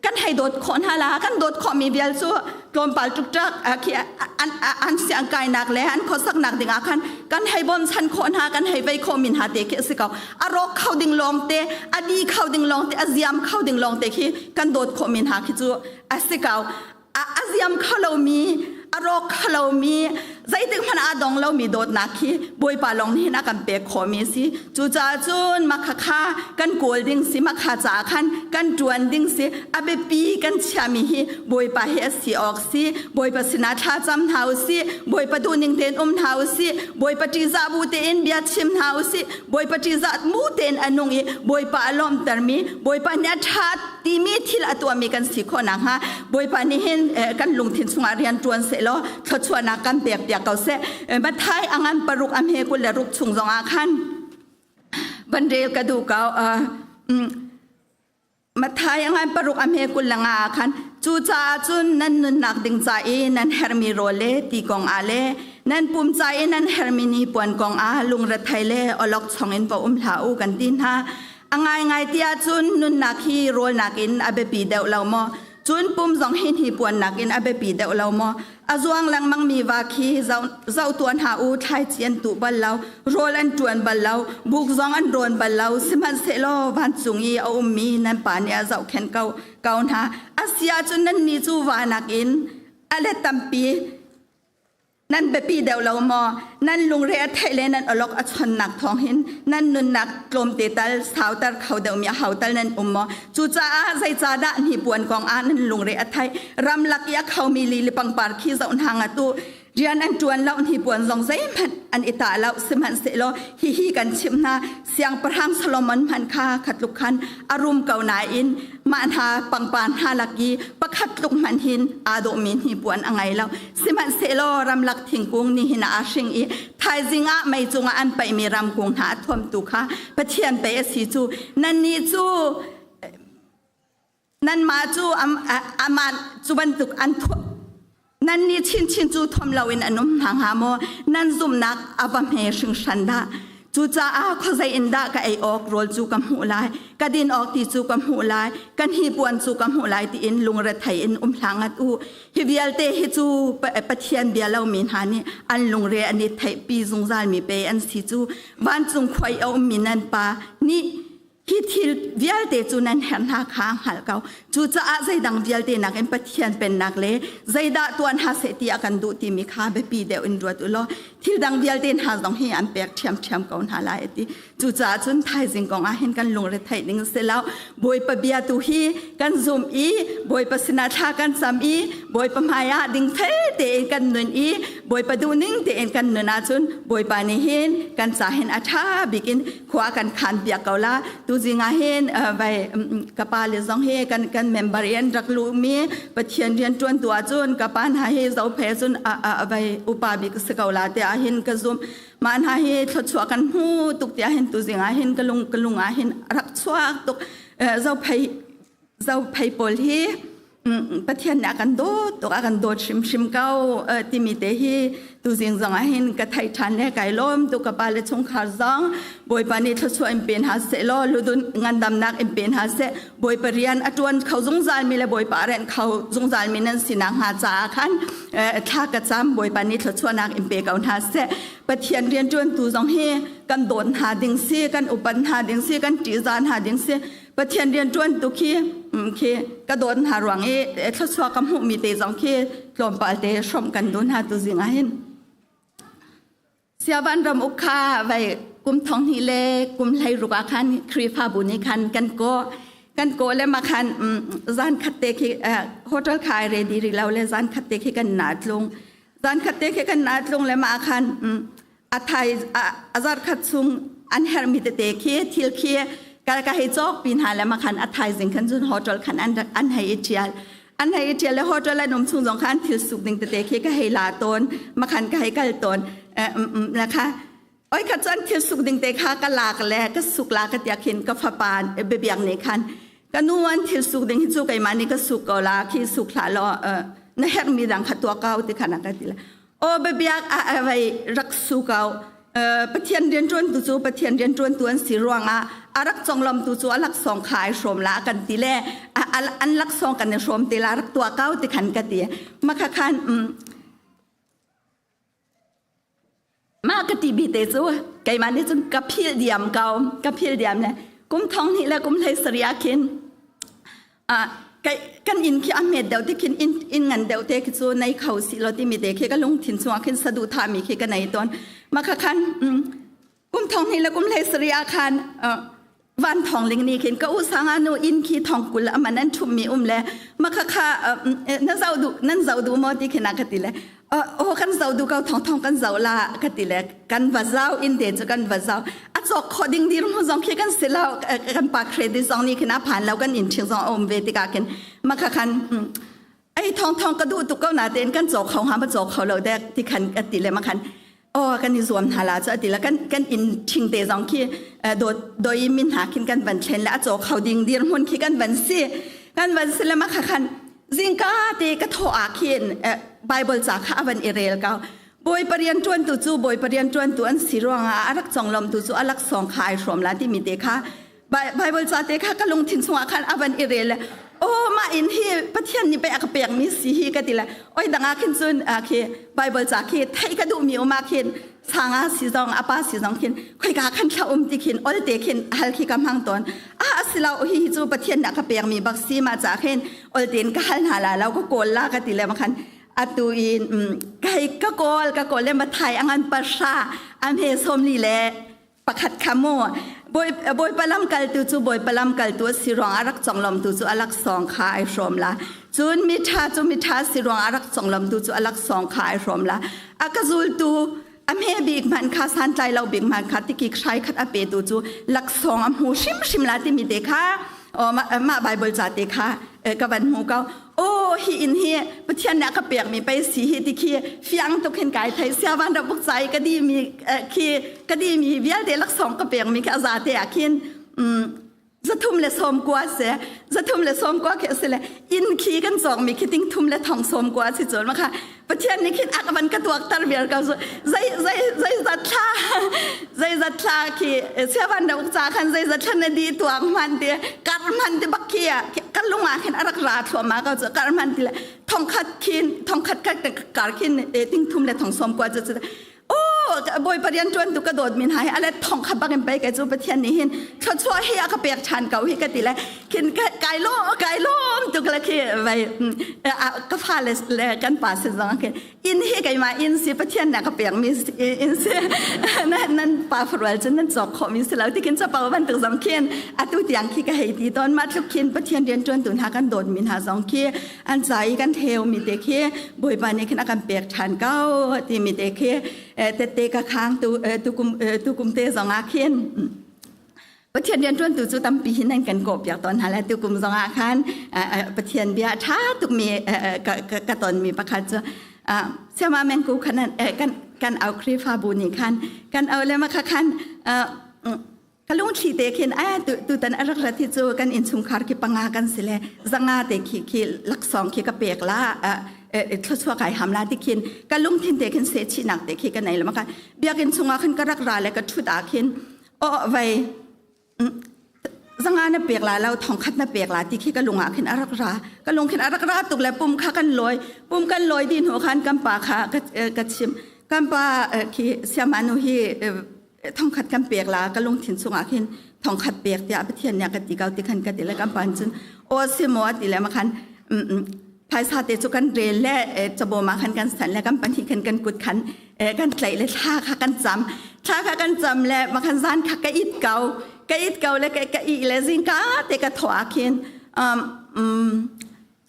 kan hei dawt khawh hna la? Kan dawt khawhmi vial cu tlawmpal ṭukṭak khi an siang kainak le an khuasaknak ding ah khan kan hei bawmchan khawh hna, kan hei vei khawh min hna te khi a si ko. A rawk kho ding lawng te, a di kho ding lawng te, a ziam kho ding lawng te khi kan dawt khawh min hna khi cu a si ko. A ziam kho lomi, a rawk kho lomi, zeitik hmanh ah dong lomi dawtnak khi Bawipa lawng nih hin a kan pek khawhmi a si. Cucaah cun makha kha kan kawl ding si, makha caah khan kan ṭuan ding si. A biapi kan chiahmi hi Bawipa hi a si awk si. Bawipa sinah thla cam hna u sih. Bawipa duhning tein um hna u sih. Bawipa ṭihzah bu tein bia chim hna u sih. Bawipa ṭihzah mu tein a nung i Bawipa a lawmhtermi, Bawipa nih a ṭha timi thil a tuahmi kan si khawh nakhnga Bawipa nih hin kan lungthin chungah rian ṭuan sehlaw thluachuahnak kan pek piak ko seh. Matthai a ngan paruk a hme 26 chung zongah khan van rel ka duh ko. Matthai a ngan paruk a hme 25 ah khan, cucaah cun nan nunnak ding ca i nan hermi rawl le ti kong ah le nan pum ca i nan hermi ni puan kong ah lungrethei le awlok chong in va um hlah u kan ti hna. A ngaingai ti ahcun nunnak hi rawl nakin a biapi deuh lo maw? Cun pum zong hi hnipuan nakin a biapi deuh lo maw? A zuang lengmangmi va khi zoh tuan hlah u. Thlaici an tuh bal lo, rawl an ṭuan bal lo, buk zong an rawn bal lo, sihmanhsehlaw vancung i a ummi nan Pa nih a zohkhenh ko ko hna. A si ahcun nannih cu va nakin a let tampi nan biapi deuh lo maw? Nan lungre a theih le nan awlok a chonnak thawng hin nan nunnak tlawmte tal sauter kho deuhmi a ho tal nan um maw? Cucaah zeicahdah hnipuan kong ah nan lungre a theih? Ramlak i a khomi lili pangpar khi zoh hna ngat u. Rian an ṭuan lo, hnipuan zong zeihmanh an i tah lo, sihmanhsehlaw hihi kan chimh hna, Siangpahrang Solomon hmanh kha khatluk khan a rum ko nain mah hna pangpar hna lak i pakhat tluk hmanh hin aa dawhmi hnipuan a ngei lo. Sihmanhsehlaw ramlak thingkung nihin ah aa hring i thaizing ah mei cungah an paihmi ramkung hna a thuamtu kha Pathian pei a si cu. Nannih cu nanmah cu amah cu bantuk an nannih chinchin cu thuam loin an um hna hnga maw? Nan zumhnak a va hme hringhran dah! Cucaah khuazei in dah ka ei awk rawl cu ka hmuh lai, ka din awk ti cu ka hmuh lai, ka hnipuan cu ka hmuh lai tiin lungrethei in um hlah ngat u. Hi vialte hi cu Pathian bia lomi hna nih an lungre an i theihpi zungzalmi pe an si cu. Vancung khua i a ummi nan Pa nih Hi thil vialte cu nan herh hna kha hngalh ko. Cucaah zeidang vialte nakin Pathian pennak le zeidah tuah hna seh ti a kan duh timi kha biapi deuh in ruat u law thil dang vialte hna zong hi an pek ṭhiamṭhiam ko hna lai a ti. Cucaah cun thaizing kong ah hin kan lungre theih ding si lo. Bawipa bia tu hi kan zum i Bawipa sinah thla kan cam i Bawipa hmaiah dingfel tein kan nun i Bawipa duhning tein kan nun ahcun Bawipa nih hin kan ca hin a ṭha bik in khua kan khan piak ko la. Tuzing ah hin vai ka pa le zong hi kan kan member in rak luhmi Pathian rian ṭuan tu ahcun ka pa hna hi Zophei cun vai upa bik si ko la tiah hin ka zumh. Mah hna hi thluachuah kan hmu tuk tiah hin tuzing ah hin ka lung ka lung ah hin rak chuak tuk. Zophei Zophei pawl hi Pathian nih a kan dawt tuk a kan dawt hrimhrim ko timi te hi tuzing zong ah hin ka theih ṭhan le kai lawm tuk. Ka pa le chungkhar zong Bawipa nih thluachuah in pe hna seh law ludun ngandamnak in pe hna seh. Bawipa rian a ṭuan kho zungzal mi le Bawipa a renh kho zungzal mi nan si nakhnga caah khan thla ka cam. Bawipa nih thluachuahnak in pe ko hna seh. Pathian rian ṭuantu zong hi kan dawt hna ding si, kan upat hna ding si, kan ṭihzah hna ding si. Pathian rian ṭuan tu khi khi ka dawt hna ruang i thluachuah ka hmuhmi te zong khi tlawmpal te hrawmh kan duh hna tu zing ah hin. Siavan ram uk kha vai kum thong hnih le kum hlei ruk ah khan Khrihfabu nih khan kan kawh kan kawh le ma khan zan khat te khi hotel kha ai ready rih lo le zan khat te khi kan na tlung zan khat te khi kan na tlung le ma khan a thai a zar khat chung an herhmi tete khi thil khi ka ka hei cawk pin ha le ma khan a thaizing khan cun hotel khan an an hei i ṭhial an hei i ṭhial le hotel an um chung zong khan thil suk ding tete khi ka hei la tawn ma khan ka hei kal tawn la kha oi kha cun thil suk ding te kha ka lak le ka suk la ka tia khin ka fapa biabiak ne khan ka nu an thil suk ding hi cu keimah nih ka suk ko la khi suk hlah law na herhmi dang kha tuah ko ti khan a ka ti le Aw biabiak ah vai rak su ko. Pathian rianṭuantu cu Pathian rianṭuantu an si ruangah a rak conglawmtu cu a laksawng kha ai hrawm la kan ti le an laksawng kan i hrawm te la rak tuah ko ti khan ka ti. Makha khan mah ka ti bi te cu keimah nih cun ka philh diam ko ka philh diam le kum thong hnih le kum hlei sarih ah khin kan inn khi a hmet deuh te khin inn ngan deuh te khi cu nei kho si lo timi te khi ka lungthin chungah khin saduhthah mi khi ka nei tawn. Mah kha khan kum thong hnih le kum hlei sarih ah khan van thong ling ni khin ka u sanga nu inn khi thong kul aman an ṭhum mi um le mah kha kha na zoh duh nan zoh duh maw ti khin a ka ti le aw kan zoh duh ko thong thong kan zoh la ka ti le kan va zau inn te cu kan va zau a cawk khawh ding dir mu zong khi kan si lo kan pa credit zong nih khin a phan lo kan inn ṭhing zong a um ve tikah khin mah kha khan ei thong thong ka duh tuk ko na tein kan cawk kho hnga ma cawk kho lo dek ti khan ka ti le ma khan aw kan i zuam hna la cu ati la kan kan inn ṭhing te zong khi dawt doi min hna khin kan van thlen le a caw kho ding dir hmun khi kan van si kan van si le ma kha khan zingka te ka thaw ah khin Bible ca kha a van i rel ko. Bawipa rian ṭuantu cu Bawipa rian ṭuantu an si ruangah a rak conglawmtu cu a laksawng kha ai hrawm la timi te kha Bible ca te kha ka lungthin chungah khan a van i rel le oh mah in hi Pathian nih pei a ka pekmi si hi ka ti le oi dang ah khin cun khi Bible ca khi theih ka duhmi um ah khin sanga si zong apa si zong khin khoika khan thla um ti khin ol te khin hal khi ka hmang tawn a asilo hi hi cu Pathian nih a ka pekmi bak si ma ca khin ol tein ka hal hna la lo ka kawl la ka ti le ma khan atu in kai ka kawl ka kawl le mathai angan pasha am he somli le pakhat kha mu Bawipa lamkaltu cu Bawipa lamkaltu a si ruang a rak conglawmtu cu a laksawng kha ai hrawm la. Cun miṭha cu miṭha si ruang a rak conglawmtu cu a laksawng kha ai hrawm la. A ka zultu a hme bik hmanh kha santlai lo bik hmanh kha tikik hrai khat a petu cu laksawng a hmu hrimhrim la timi te kha mah Bible ca te kha ka van hmu ko. Oh hi inn hi Pathian nih a ka pekmi pei si hi ti khi fiang tuk hin kai thei sia van rak buk cai ka di mi khi ka di mi vialte laksawng ka pekmi khi a za te ah khin zathum le sawm kua se zathum le sawm kua khi a si le inn khi kan cawk mi khi ting thum le thong sawm kua si cun ma kha Pathian nih khin a ka van ka tuak tar vial ko zei zei zei zat thla zei zat thla khi sia van rak ca khan zei zat thla na di tuang hman ti kar hman ti bak khi kan lung ah khin a rak ra thluahmah ko cu kar hman ti le thong khat khin thong khat kar khin ting thum le thong som kwa cu oh. Bawipa rian ṭuan tu ka dawt min hai ale thong kha bangin pei kai cu Pathian nih hin thluachuah hi a ka pek ṭhan ko hi ka ti le khin kai lo kai lawm tuk le khi vai ka fa le le kan pa sin zong khin inn hi keimah inn si Pathian nih a ka pek mi inn si nan pa farual cun nan cawk khawh mi si lo tikin capo bantuk zong khin atu tiang khi ka hei ti tawn mah tluk khin Pathian rian ṭuan tu hna kan dawt mi hna zong khi an ca i kan theu mi te khi Bawipa nih khin a kan pek ṭhan ko timi te khi tette ka khang tu tukum tukum te zong ah khin Pathian rianṭuantu cu tampi hin an kan kawhpiak tawn hna le tukum zong ah khan Pathian bia ṭha tukmi ka tonmi pakhat cu Siama Mengku khan kan kan au Khrihfabu nih khan kan au le makha khan ka lungthli te khin a tutan a rak rat hi cu kan innchungkhar khi panga kan si le zanga te khi khi laksawng khi ka pek la thluachuah kai ham la ti khin ka lungthin te khin se chihnak te khi ka nei le maka biakinn chungah khan ka rak ra le ka ṭhut ah khin aw vai zanga na pek la lo thong khat na pek la ti khi ka lung ah khin a rak ra ka lung khin a rak ra tuk le pum kha kan lawi pum kan lawi din hnu khan kan pa kha ka chim kan pa khi siamanu hi thongkhat kan pek la ka lungthin chungah khin thongkhat pek tiah Pathian nih a ka ti ko ti khan ka ti le kan pa cun aw si maw ti le ma khan phaisa te cu kan rel le cabawm ah khan kan san le kan pahnih khan kan kut khan kan tlaih le thla kha kan cam thla kha kan cam le ma khan zan kha ka it ko ka it ko le ka i le zingka te ka thawh ah khin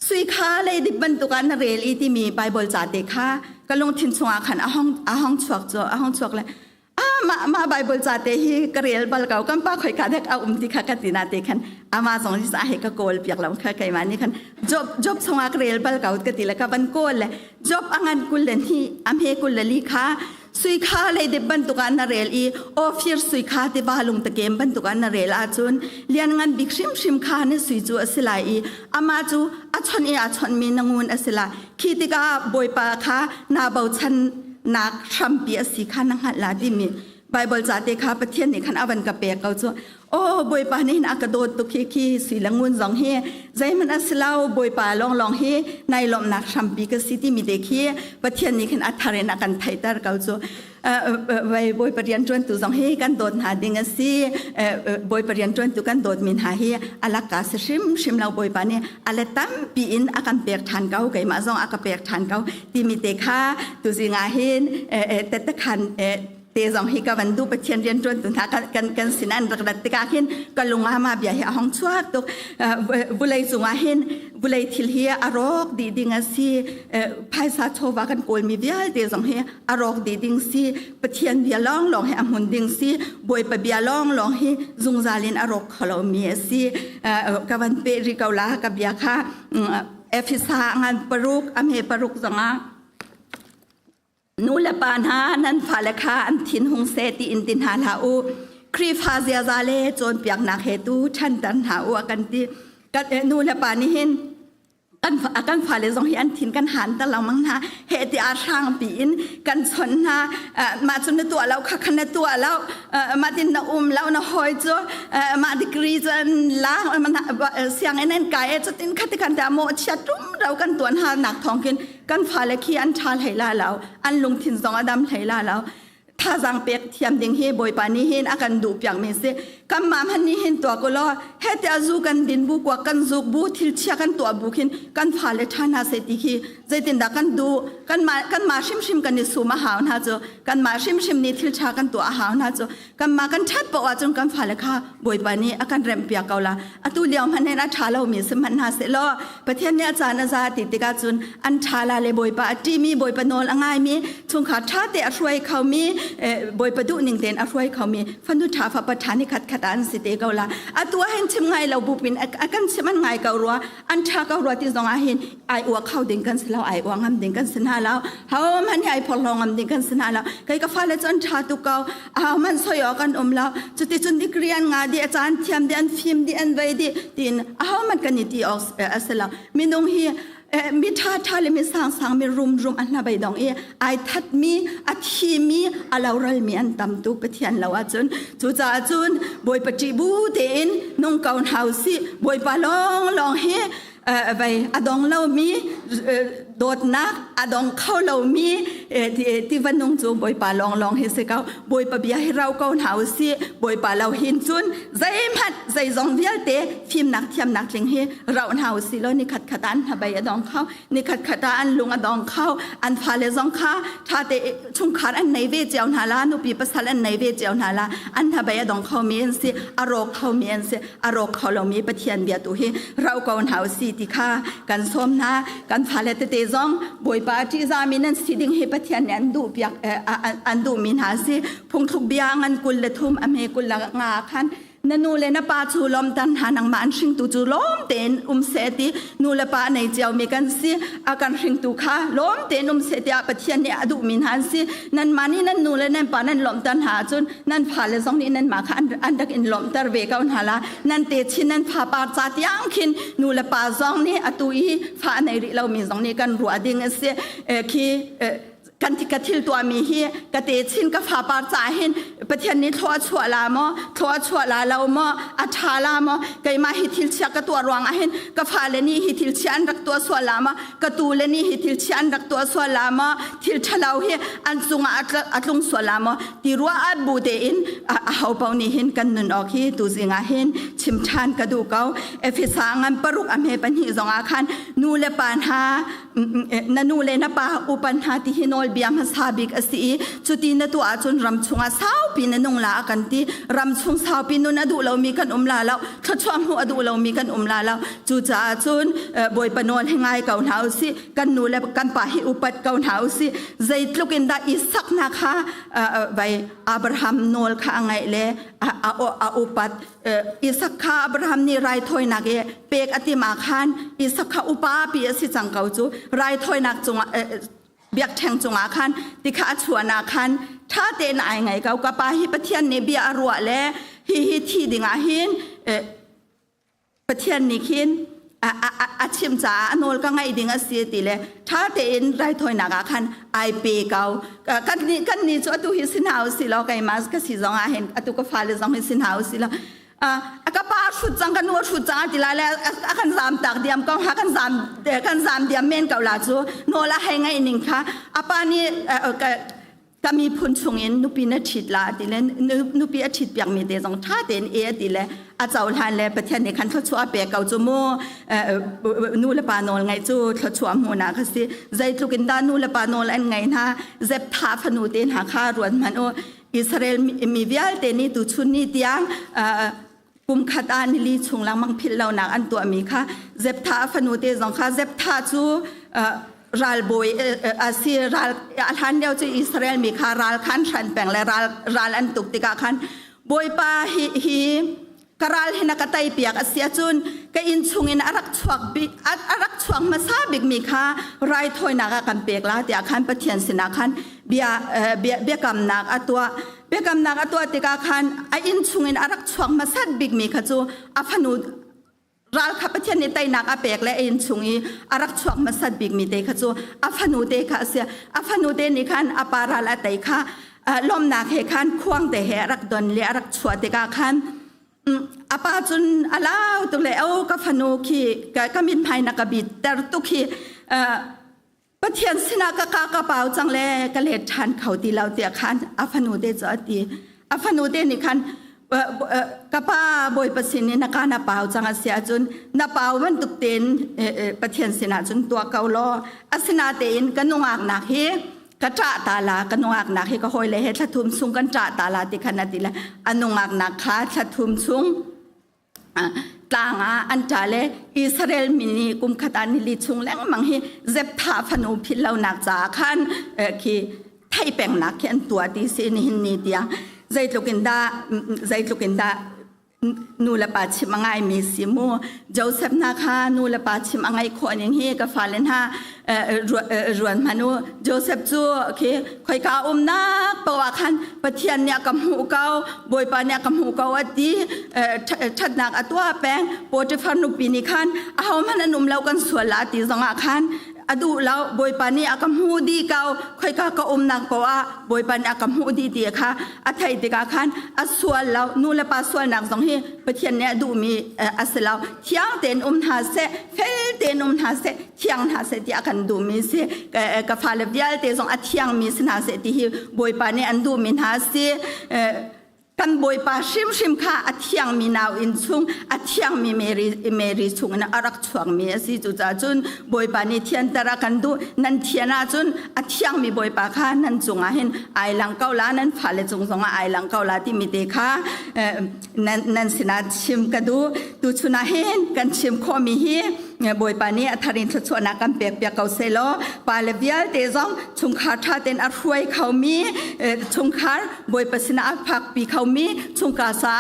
Sui kha leidip bantuk ah na rel i timi Baibal ca te kha ka lungthin chungah khan a hong a hong chuak cu a hong chuak le ah mah mah Baibal ca te hi ka rel bal ko kan pa khoi ka dek a um ti kha ka ti na te khan ama zong hi sa he ka kawl piak lo kha keimah nih khan Job Job chungah ka rel bal ko ka ti le ka van kawl le Job a ngan kul le hnih a hme kul le li kha Sui kha leidip bantuk ah na rel i Ophir sui kha tiva lungtakem bantuk ah na rel ahcun lianngan bik hrimhrim kha na sui cu a si lai i amah cu a chawnh i aa chawnhmi na ngun a si lai. Khi tikah Bawipa kha naa bochannak hrampi a si kha na hngalh la timi Baibal ca te kha Pathian nih khan a van ka pek ko cu. Aw Bawipa nih hin a ka dawt tuk hi khi sui le ngun zong hi zeihmanh a si lo Bawipa lawnglawng hi nai lawmhnak hrampi ka si timi te khi Pathian nih khin a thar in a kan theihter ko cu. Vai Bawipa rianṭuantu zong hi kan dawt hna ding a si. Bawipa rianṭuantu kan dawtmi hna hi a lakka si hrimhrim lo Bawipa nih a let tampi in a kan pek ṭhan ko keimah zong a ka pek ṭhan ko timi te kha tuzing ah hin tettekhan te zong hi ka van duh Pathian rianṭuan tu hna kan kan sin an rak rat tikah hin ka lung ah mah bia hi a hong chuak tuk. Vulei cungah hin vulei thil hi a rawk dih ding a si. Phaisa chawva kan kawlmi vialte zong hi a rawk dih ding si. Pathian bia lawnglawng hi a hmun ding si. Bawipa bia lawnglawng hi zungzal in a rawk kho lomi a si. Ka van peh rih ko la ka bia kha Efesa ngan paruk a hme paruk zongah Nu le pa hna nan fale kha an thin hung seh tiin ti hna hlah u. Khrihfa ziaza le cawnpiaknak he tu ṭhanter hna u a kan ti. Kan nu le pa nih hin kan kan fale zong hi an thin kan han ter lengmang hna. Heh tiah hrang piin kan chawnh hna. Mah cu na tuah lo kha khan na tuah lo. Mah tin na um lo na hawi cu mah degree cu an la sianginn an kai e cutin khati khan tiah mawhchiat rumro kan tuan ha nak thawng khin Kan fale khi an ṭha hlei la lo, an lungthin zong a dam hlei la lo. Thazaang pek thiam ding hi Bawipa nih hin a kan duh piakmi si. Kanmah hmanh nih hin tuah ku law he tiah zu kan din bu kuak kan zuk bu thil chia kan tuah bu khin kan fale ṭha hna seh ti khi zeitindah kan duh. Kanmah kanmah hrimhrim kan i sum a hau hna cu. Kanmah hrimhrim nih thil ṭha kan tuah a hau hna cu. Kanmah kan ṭhat paoh ahcun kan fale kha Bawipa nih a kan remhpiak ko la. Atu lio hmanh hin a ṭha lomi si hmanh hna seh law Pathian nih a caan a za ti tikah cun an ṭha la le Bawipa a ṭihmi, Bawipa nawl a ngaimi, chungkhar ṭha te a hruai khomi, Bawipa duh ning tein a hruai khomi fanu ṭha fapa ṭha ni khat khat ah an si te ko la. Atu ah hin chim ngai lo bupin a kan chim an ngai ko rua, an ṭha ko rua ti zong ah hin ai ua kho ding kan si lo, ai ua ngam ding kan si hna lo. Ho hmanh hi ai phorhlaw ngam ding kan si hna lo. Kei ka fale cu an ṭha tuk ko. Ahohmanh soi awk an um lo. Cuticun degree an ngah dih, a caan thiam dih, an fim dih, an vei dih tiin ahohmanh kan i ti awk a si lo. Minung hi mi ṭhaṭha le mi sangsang, mi rumrum an hnabei dong i ai thatmi, a thimi, a loralmi an tam tuk Pathian lo ahcun. Cucaah cun Bawipa ṭih bu tein nung ko hna usih. Bawipa lawnglawng hi vei a dong lomi Dawtnak a dong kho lomi tiva nung cu Bawipa lawnglawng hi si ko. Bawipa bia hi rau ko hna u sih. Bawipa lo hin cun zeihmanh zeizong vialte fimnak thiamnak tling hi rauh hna u sih law nikhat khat ah an hnabei a dong kho. Nikhat khat ah an lung a dong kho. An fale zong kha ṭhate chungkhar an nei ve cio hna la, nupi pasal an nei ve cio hna la, an hnabei a dong khomi an si, a rawk khomi an si. A rawk kho lomi Pathian bia tu hi rauh ko hna u si ti kha kan sawm hna. Kan fale tete zong Bawipa ṭihzahmi nan si ding hi Pathian nih an duh piak an duhmi hna si. Phungthluk bia ngan 23 a hme 25 khan na nu le na pa cu lawmter hna, nangmah an hringtu cu lawm tein um seh ti. Nu le pa nei ciomi kan si, a kan hringtu kha lawm tein um seh tiah Pathian nih a duhmi hna an si. Nanmah nih nan nu le nan pa nan lawmhter hna ahcun nan fale zong nih nanmah kha an rak in lawmhter ve ko hna la. Nan techin nan fapar ca tiang khin nu le pa zong nih atu i fa a nei rih lomi zong nih kan ruah ding a si. Khi kan ka thil tuahmi hi ka techin ka fapar ca hin Pathian nih thlua chuah la maw, thlua chuah la lo maw, a ṭha la maw, keimah hi thil chia ka tuah ruang ah hin ka fale nih hi thil chia an rak tuah sual la maw, ka tule nih hi thil chia an rak tuah sual la maw, thil ṭhalo hi an cungah a tlung sual la maw ti ruah ah bu tein a ho paoh nih hin kan nun awk hi tuzing ah hin chim ṭhan ka duh ko. Efesa ngan 6 a hme 2 zong ah khan nu le pa hna, na nu le na pa upan hna ti hi nawlbia hmasa bik a si i cuti na tuah ahcun ram chungah saupi na nung la a kan ti. Ram chung saupi nun a duh lomi kan um la lo, thluachuah hmuh a duh lomi kan um la lo. Cucaah cun Bawipa nawl hi ngai ko hna u sih, kan nu le kan pa hi upat ko hna u sih. Zeitluk in dah Isak hna kha vai Abraham nawl kha a ngaih le a upat. Isak kha Abraham nih raithawinak i pek a tim ah khan Isak kha upa pi a si cang ko cu. Raithawinak cungah biakṭheng cungah khan tikha a chuan ah khan ṭha tein ai ngai ko. Ka pa hi Pathian nih bia a ruah le hi hi thi dingah hin Pathian nih khin a chim caah a nawl ka ngaih ding a si ti le ṭha tein raithawinak ah khan ai pe ko. Kan nih cu atu hi si hna u si law, keimah ka si zong ah hin, atu ka fale zong hi si hna u si law, ka pa hrut cang, ka nu hrut cang ti lai le a kan zam tak diam ko ha, kan zam diam men ko la cu. Nawl a hei ngaih ning kha a pa nih ka miphun chungin nupi na ṭhit la ti le nupi a ṭhit piakmi te zong ṭha tein e ti le a cohlan le Pathian nih khan thluachuah a pek ko cu mu. Nu le pa nawl ngaih cu thluachuah hmuhnak a si. Zeitluk in dah nu le pa nawl an ngaih hna, Zeptha fanu te hna kha ruat hmanh u. Israel mi vialte nih tuchun ni tiang kum khat ah nili chung lengmang philh lonak an tuahmi kha Zeptha a fanu te zong kha. Zeptha cu ralbawi a si. Ral a hlan lio cu Israel mi kha ral khan hran peng le ral an tuk tikah khan Bawipa hi ka ral hi na ka tei piak a si ahcun ka inn chungin a rak chuak bik, a rak chuak hmasa bik mi kha raithawinak ah kan pek la tiah khan Pathian sinah khan bia biakamnak a tuah. Biakamnak a tuah tikah khan a inn chungin a rak chuak hmasat bikmi kha cu a fanu. Ral kha Pathian nih teinak a pek le a inn chung i a rak chuak hmasat bikmi te kha cu a fanu te kha a si. A fanu te nih khan a pa ral a tei kha lawmnak he khan khuang te he a rak don le a rak chuah tikah khan a pa cun a lau tuk le o ka fanu khi ka mithmai na ka bit ter tuk hi, Pathian sinah ka ka ka pau cang le ka let ṭhan kho ti lo tiah khan a fanu te cu a ti. A fanu te nih khan ka pa, Bawipa sin in na ka na pau cang a si ahcun na pau bantuk tein Pathian sinah cun tuah ko law, asinatein ka nungaknak hi ka ṭah ta la, ka nungaknak hi ka hawile he thla thum chung kan ṭah ta la ti khan a ti le a nungaknak kha thla thum chung tlang ah an ṭa le Israel mi nih kum khat ah nili chung lengmang hi Zepthah fanu philh lonak caah khan khi theih pengnak khi an tuah ti si. Nihin ni tiang zeitluk in dah, zeitluk in dah nu le pa chim a ngaimi si mu. Joseph hna kha nu le pa chim a ngaih khawh ning hi ka fale hna ruan hmanh u. Joseph cu khi khoika umnak paoh ah khan Pathian nih a ka hmuh ko, Bawipa nih a ka hmuh ko a ti, ṭhatnak a tuah peng. Potiphar nupi nih khan ahohmanh an um lo, kan sual la ti zongah khan. a duh lo. Bawipa nih a ka hmu dih ko, khoika ka umnak poah ah Bawipa nih a ka hmuh dih ti kha a theih tikah khan a sual lo. Nu le pa sualnak zong hi Pathian nih a duhmi a si lo. Thiang tein um hna seh, fel tein um hna seh, thiang hna seh ti a kan duhmi si. Ka fale vialte zong a thiangmi si hna seh ti hi Bawipa nih an duhmi hna si. Kan Bawipa hrimhrim kha a thiangmi nau inn chung, a thiangmi Mary, Mary chungin a rak chuakmi a si. Cucaah cun Bawipa nih thianter a kan duh. Nan thian ahcun a thiangmi Bawipa kha nan cungah hin ai lang ko la, nan fale cung zongah ai lang ko la timi te kha nan, nan sinah chim ka duh. Tuchun ah hin kan chim khawhmi hi Bawipa nih a thar in thluachuahnak kan pek piak ko seh law pale vialte zong chungkhar ṭha tein a hruai khomi chungkhar Bawipa sinah a phakpi khomi chungka sa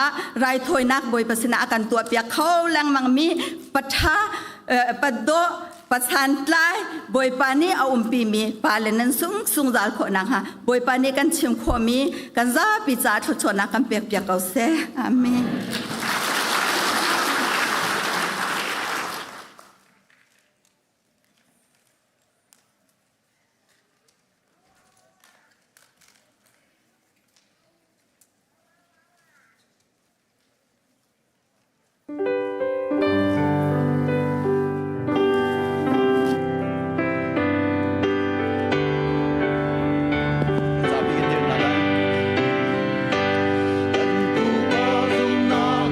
raithawinak Bawipa sinah a kan tuahpiak kho lengmangmi paṭha padawh pasantlai Bawipa nih a umpimi pale nan sung sungzal khawh nakhnga Bawipa nih kan chim khawhmi kan zapi caah thluachuahnak kan pek piak ko seh. Amen. Zapi kan dir hna lai. Kan pupa zumhnak.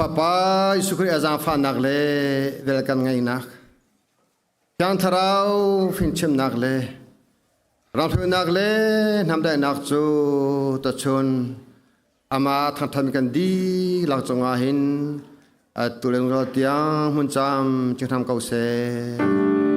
Fapa Jesuh Khrih a zaangfahnak le vel kan ngeihnak, Thiang Thlarau fimchimnak le ramhruainak le hnamdaihnak cu tachun amah thangthan kan dihlak cungah hin atu le tiang hmun cam cing hram ko seh.